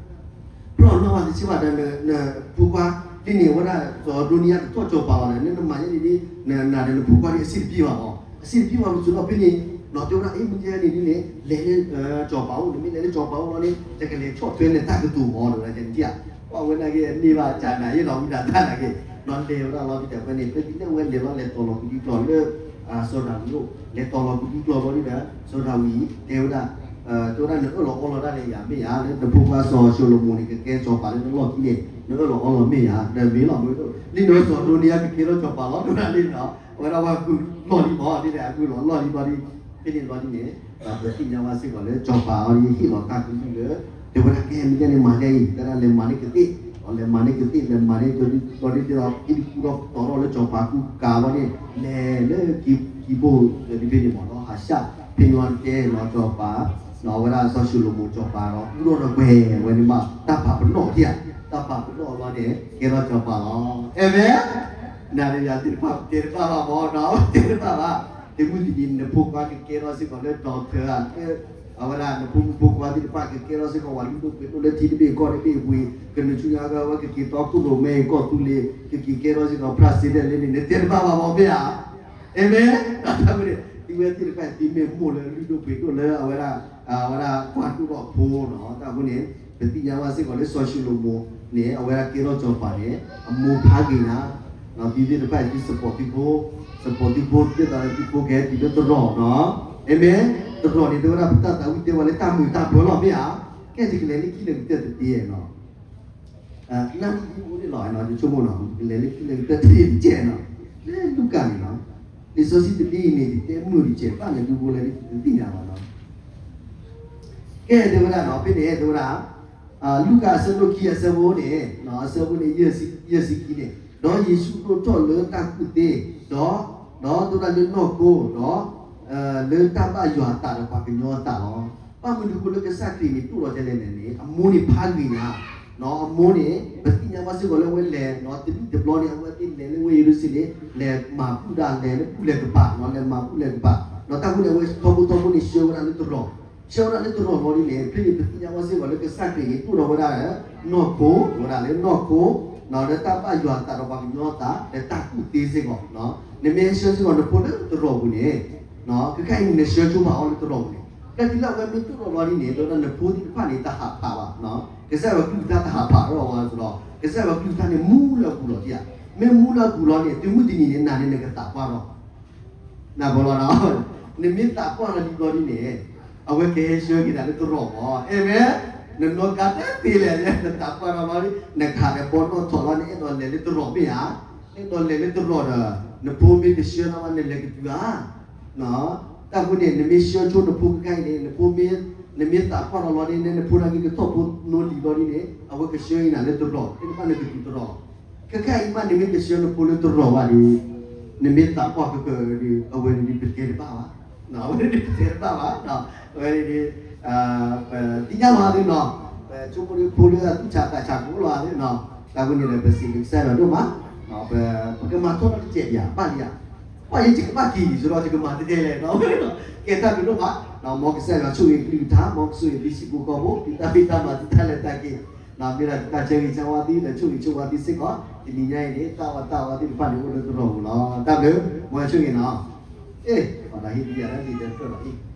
်နီၣ်ဘၣ်တဆံးဘၣ်ဒီး နဖိခွါဒ်န့ၣ် အဝဲဒၣ်စီၤအဒိနံယၤကထီၣ်စီၤပၤလီၤန့ၣ် နမၤယဲန့ၣ်ဒ် နနၤဒီးနဖိခွါဒ်အဆံးတပျံၤဘၣ်မး, အဆံးတပျံၤဘၣ်မးစ့ၢ်ဒီးဖဲန့ၣ် နီၤတဲဝဲဒၣ် အ့ မ့ၢ်ယဲန့ၣ်ဒ်န့ၣ် လဲၤလၢစီၤပၤအိၣ် နမ့ၢ်လဲၤလၢစီၤပၤအိၣ်လီၤန့ၣ် ယကလဲၤဆီၣ်ထွဲနတၢ်ကတိၤမး တဲဝဲဒၣ် ကနံၣ်တံၢ်ဧါ, ပှၤဝဲနာ်က့ န့ၢ်ဘၣ်ကၢ်နၤယဲလီၤ ဝံနၤသၣ်နာ်က့ နီၤလဲၤဝဲဒၣ်လီၤဒ်ဒီးဖဲန့ၣ် ဖဲဒ်လဲၣ်ဝဲလဲၤလီၤလဲၤတီၤလီၤကဒံကျီၢ်လၢ စီၤဒၤဝံးအိၣ် လဲၤတီၤလီၤကဒံကျီၢ်လီၤဒ်ဒီး စီၤဒၤဝံးတဲဝဲဒၣ် တဲဝဲဒၣ်နအၢၣ်လီၤအီလီၤဒၣ်လဲာ်ယၤမ့ၢ်ဧါ လၢနဖိခွါစီၤၡလိၤမိၤန့ၣ် ကကဲစီၤပၤလၢနလီၢ်ခံန့ၣ် နအၢၣ်လီၤအီလီၤမ့ၢ်ဧါ ဒီးမ့ၢ်လီၤမ့ၢ် လံနီၢ်စီၤဒိနံယၤကကဲထီၣ်စီၤပၤလီၤ တဲဝဲဒၣ်လံနီၤ အဝဲဒၣ်ပှၤကုၢ်လီၢ်လံမး ဒ်န့ၣ်အကုၢ်လီၤလီၢ်လံဘၣ်ဒ် ဖဲန့ၣ်ဘၣ်ဒ်န့ၣ် ပသ့ၣ်ညါဘၣ်စ့ၢ်ကီးလၢစီၤပၤအီၤဒ်ဟ့ၣ်လီၤတၢ်ကလုၢ်လၢ တဲဝဲဒၣ်ကဲမ့ၢ်ကဲန့ၣ်မၤဒ်အံၤ တဲဒၣ်လဲၤမၤန့ၢ်ကသ့ၣ် လဲၤမၤန့ၢ်ကသ့ၣ် လဲၤမၤန့ၢ်ကသ့ၣ်ဒီးဒ်န့ၣ်ဒီး ဟံၣ်တကူဒီးတီၤထီၣ်လၢစီၤပၤကူကၤဘၣ်န့ၣ် လဲၤလၢကံဘိၣ်ဒ်ဖဲန့ၣ်မးနီၤ ဟးရှၣ် ဖဲန့ၣ်တဲနီၤစီၤပၤ အဝဲဒၣ်စီၤၡလိၤမိၤစီၤပၤဒီး ကူထီၣ်ဒီးကွဲၤဝဲန့ၣ်မး တၢ်ပာ်ပနီၣ်ထံၣ်ဧါ တၢ်ပာ်ပနီၣ်လီၤန့ၣ် ကဲထီၣ်စီၤပၤလီၤ အၤမ့ၣ် နၤဒီးယၤသ့ၣ်တဖၣ် တဲတဘၣ်ဘၣ်မးနီၤ တဲတဘၣ်ဘၣ် တမုၢ်တနံၤနဖိခွါကကဲထီၣ်စ့ၢ်ကီးလၢဒီးထၢဧါ အဝဲဒၣ်နဖိမုၣ်ဖိခွါသ့ၣ်တဖၣ်ကကဲထီၣ်စ့ၢ်ကီး ပှၤလုၢ်ဒိၣ်ပှ့ၤဒိၣ်လၢထံတဘ့ၣ်ကီၢ်တဘ့ၣ်ပူၤ ကနုာ်ဆူညါကဝဲကက့ၤတီခိၣ်ရိၣ်မဲအံၤကီၢ်သူလ့ၤ ကက့ၤကဲထီၣ်စ့ၢ်ကီး president လၢန့ၣ် နတဲတဘၣ်ဘၣ်မးမ့ၢ်ဧါ အၤမ့ၣ် တၢ်ဝဲန့ၣ် သုဝဲသ့ၣ်တဖၣ်သုမ့ၢ်မိၢ်လၢလုၢ်ဒိၣ်ပှ့ၤဒိၣ်လၢအဝဲဒၣ် အဝဲဒၣ်ကွၢ်ဒိၣ်ထီၣ်ဖိနီၤ တၢ်အဃိန့ၣ် ပသ့ၣ်ညါဘၣ်စ့ၢ်ကီးလၢစီၤၡလိၤမိၤန့ၣ် အဝဲဒၣ်ကဲထီၣ်စီၤပၤန့ၣ် အမိၢ်ဖးဂ့ၤနၤ သုသ့ၣ်တဖၣ်သု support သုဖိ support သုဖိ ဒ်သိးသုဖိကဟဲတုၤလၢသရိာ်နီၤ အၤမ့ၣ် သရိာ်န့ၣ် တဲဝဲဒၣ်ပတၢ်သးဝံၣ်တဲဝဲလၢတၢ်မုာ်တၢ်ပၢၤလီၤမ့ၢ်ဧါ ကဲယကလဲၤလၢခံလၢကတၢၢ်တသ့နီၤ နၢ်ဟူအိၣ်န့ၣ်လီၤ ယဆိကမိၣ်နီၤ ယကလဲၤလၢခံလၢကတၢၢ်တသ့တကဲးနီၤ လၢလူၤကၣ်န့ၣ်နီၤ လံာ်စီဆှံတဘ့ၣ်အံၤန့ၣ် ယတဲမုာ်တကဲး ဘၣ်လဲၤဒုးဘိလဲၤဒုးတသ့ၣ်ညါဘၣ်နီၤ ကဲတဲဝဲဒၣ်နီၤ ဖဲန့ၣ်တဲဝဲဒၣ် လူၤကၣ်အဆၢဒိၣ်ခံအဆၢဖိန့ၣ် အဆၢဖိန့ၣ် ယဲၢ်ဆံခံန့ၣ် ဒီးယ့ၣ်ၡူးဒိၣ်ထီၣ်လၢတၢ်ကူၣ်သ့ ဒီး ဒီးတဲဝဲဒၣ်လၢနီၢ်ခိ ဒီး လၢတၢ်ဘၣ်ယွၤအသးဒီးပှၤကညီအသးလီၤ. ဘၣ်မနုၤအဃိလၢကစၢ်ခရံာ်န့ၣ် ဒိၣ်ထီၣ်ဒ်လဲၣ်န့ၣ်န့ၣ် အမိၢ်န့ၣ်ဖးဂ့ၤနၤ အမိၢ်န့ၣ် ပသ့ၣ်ညါဘၣ်စ့ၢ်ကီးလၢအဝဲလဲၤ တနံၣ်တဘျီန့ၣ် အဝဲသ့ၣ်လဲၤလၢဝ့ၢ်ယရူၤၡလ့ၣ် လဲၤမၤဘူၣ်ဒၣ်လဲၤလၢဘူၣ်လဲၤကပၤ လဲၤမၤဘူၣ်လဲၤကပၤ ဒီးတၢ်ဃိန့ၣ် အဝဲထီဘိထီဘိန့ၣ် ဆှၢဝဲဒၣ်လၢသရိာ် ဆှၢဝဲဒၣ်လၢသရိာ်လီၤဒ်န့ၣ် ဖဲန့ၣ်ပသ့ၣ်ညါဘၣ်စ့ၢ်ကီးလၢကစၢ်ခရံာ်န့ၣ် ဒိၣ်ထီၣ်ဝဲဒၣ် နီၢ်ခိ ဝဲဒၣ်လၢနီၢ်ခိ လၢတၢ်ဘၣ်ယွၤအသးဒီးပှၤကညီအသး လၢတၢ်ကူၣ်သ့စ့ၢ်ကီး နမ့ၢ်ဆှၢစ့ၢ်ကီးနဖိလၢသရိာ်ပူၤန့ၣ် ခဲခါအံၤန့ၣ် နဆှၢဆိဘၣ်အီၤလၢသရိာ်ပူၤန့ၣ် ဖဲတုၤလၢအဝဲမ့ၢ်ဒိၣ်ထီၣ်လီၤဒ်န့ၣ် တဲဝဲဒၣ်နဖိသ့ၣ်တဖၣ်န့ၣ် တဟးဖးဘၣ် ကစၢ်ယွၤကလုၢ်ကထါတဟးဖးထီၣ်ဝဲစ့ၢ်ဒီး ကစၢ်ယွၤကလုၢ်ကထါန့ၣ် မူလၢအပူၤလီၤဒ်ဧါ မ့ၢ်မူလၢအပူၤလီၤန့ၣ် တုၤမုၢ်တနံၤန့ၣ် နၤန့ၣ်နကသးပှၢ်ထီၣ် နၢ်ပၢၢ်လီၤနီၤ နမ့ၢ်သးပှၢ်လီၤဒ်သိးဒ်န့ၣ် အဝဲကဟဲဆှၢက့ၤနၤလၢသရိာ်မး အၤမ့ၣ် နနီၢ်ကါတသ့လဲၣ် နသးပှၢ်ထီၣ်လီၤ နခးဒီးဘီနီၣ်ထီၣ်လီၤ နအဲၣ်ဒိးလဲၤလၢသရိာ်မ့ၢ်ဧါ နအဲၣ်ဒိးလဲၤလၢသရိာ်ဒီး နဖိမ့ၢ်တဆှၢနၤဘၣ် နလဲၤကတုၤဧါ တၢ်ဃိန့ၣ် နမ့ၢ်ဆှၢဆိနဖိခဲခါအံၤန့ၣ် နဖိမ့ၢ် နမ့ၢ်သးပှၢ်ထီၣ်လီၤန့ၣ် နဖိနာ်က့ကထီၣ်ဖိနီလံၤလီၤဒ်န့ၣ် အဝဲကဆှၢက့ၤနၤလၢသရိာ် သ့ၣ်တဖၣ်နကတုၤသရိာ် ခဲခါအံၤမး နမ့ၢ်တဆှၢနဖိလၢသရိာ်ဘၣ်ဒီး နမ့ၢ်သးပှၢ်ကကၢဒီး အဝဲန့ၣ်ဒ်ပတဲတဘၣ်ဘၣ် အဝဲန့ၣ်ဒ်ပတဲတဘၣ်ဘၣ် အဝဲန့ၣ်ဒ် ပသ့ၣ်ညါလီၤသ့နီၤ ပ ဆိကမိၣ်ဒ်ဖိဒ်သူၣ်ဆးသးဆးကအိၣ်လီၤသ့ၣ်နီၤ, တၢ်ဝဲန့ၣ်ဒီး ပစံးဘျုးကစၢ်ယွၤဒိၣ်မး, ပကမၤထီၣ်ထီၣ်တစဲးပယၤ ဘၣ်လံဧါ, ပှၤယကဘၣ်က့ၤလံ ဆိဒီးယကမၤတတဲလဲၣ်နီၤ, ကဲတၢ်ဘျုးဒိၣ်မး, မ်ကစၢ်ယွၤဆိၣ်ဂ့ၤအကလုၢ်ကထါ, မ်ကဆိၣ်ဂ့ၤသုဟံၣ်ဖိဃီဖိ, သုတၢ်ဖံးတၢ်မၤ သုတၢ်လဲၤတၢ်က့ၤ, မ့ၢ်ဒၣ်သုတၢ်ဆၢဂ့ၤဆၢဝါသုဒီးဆိၣ်ဂ့ၤဆိၣ်ဝါသုစ့ၢ်ကီး, တနံၤညါအံၤန့ၣ် တၢ်အီၣ်တၢ်အီသ့ၣ်တဖၣ်န့ၣ် အိၣ်လၢသရိာ်ပူၤလီၤ. တၢ်ဘျုး, မ်ဆိၣ်ဂ့ၤနီၤ, အ့ၣ် ပှၤဒီးဟ့ၣ်ဒံးယၤတၢ်ဒ်တဲတဖျၢၣ်လီၤအံၤ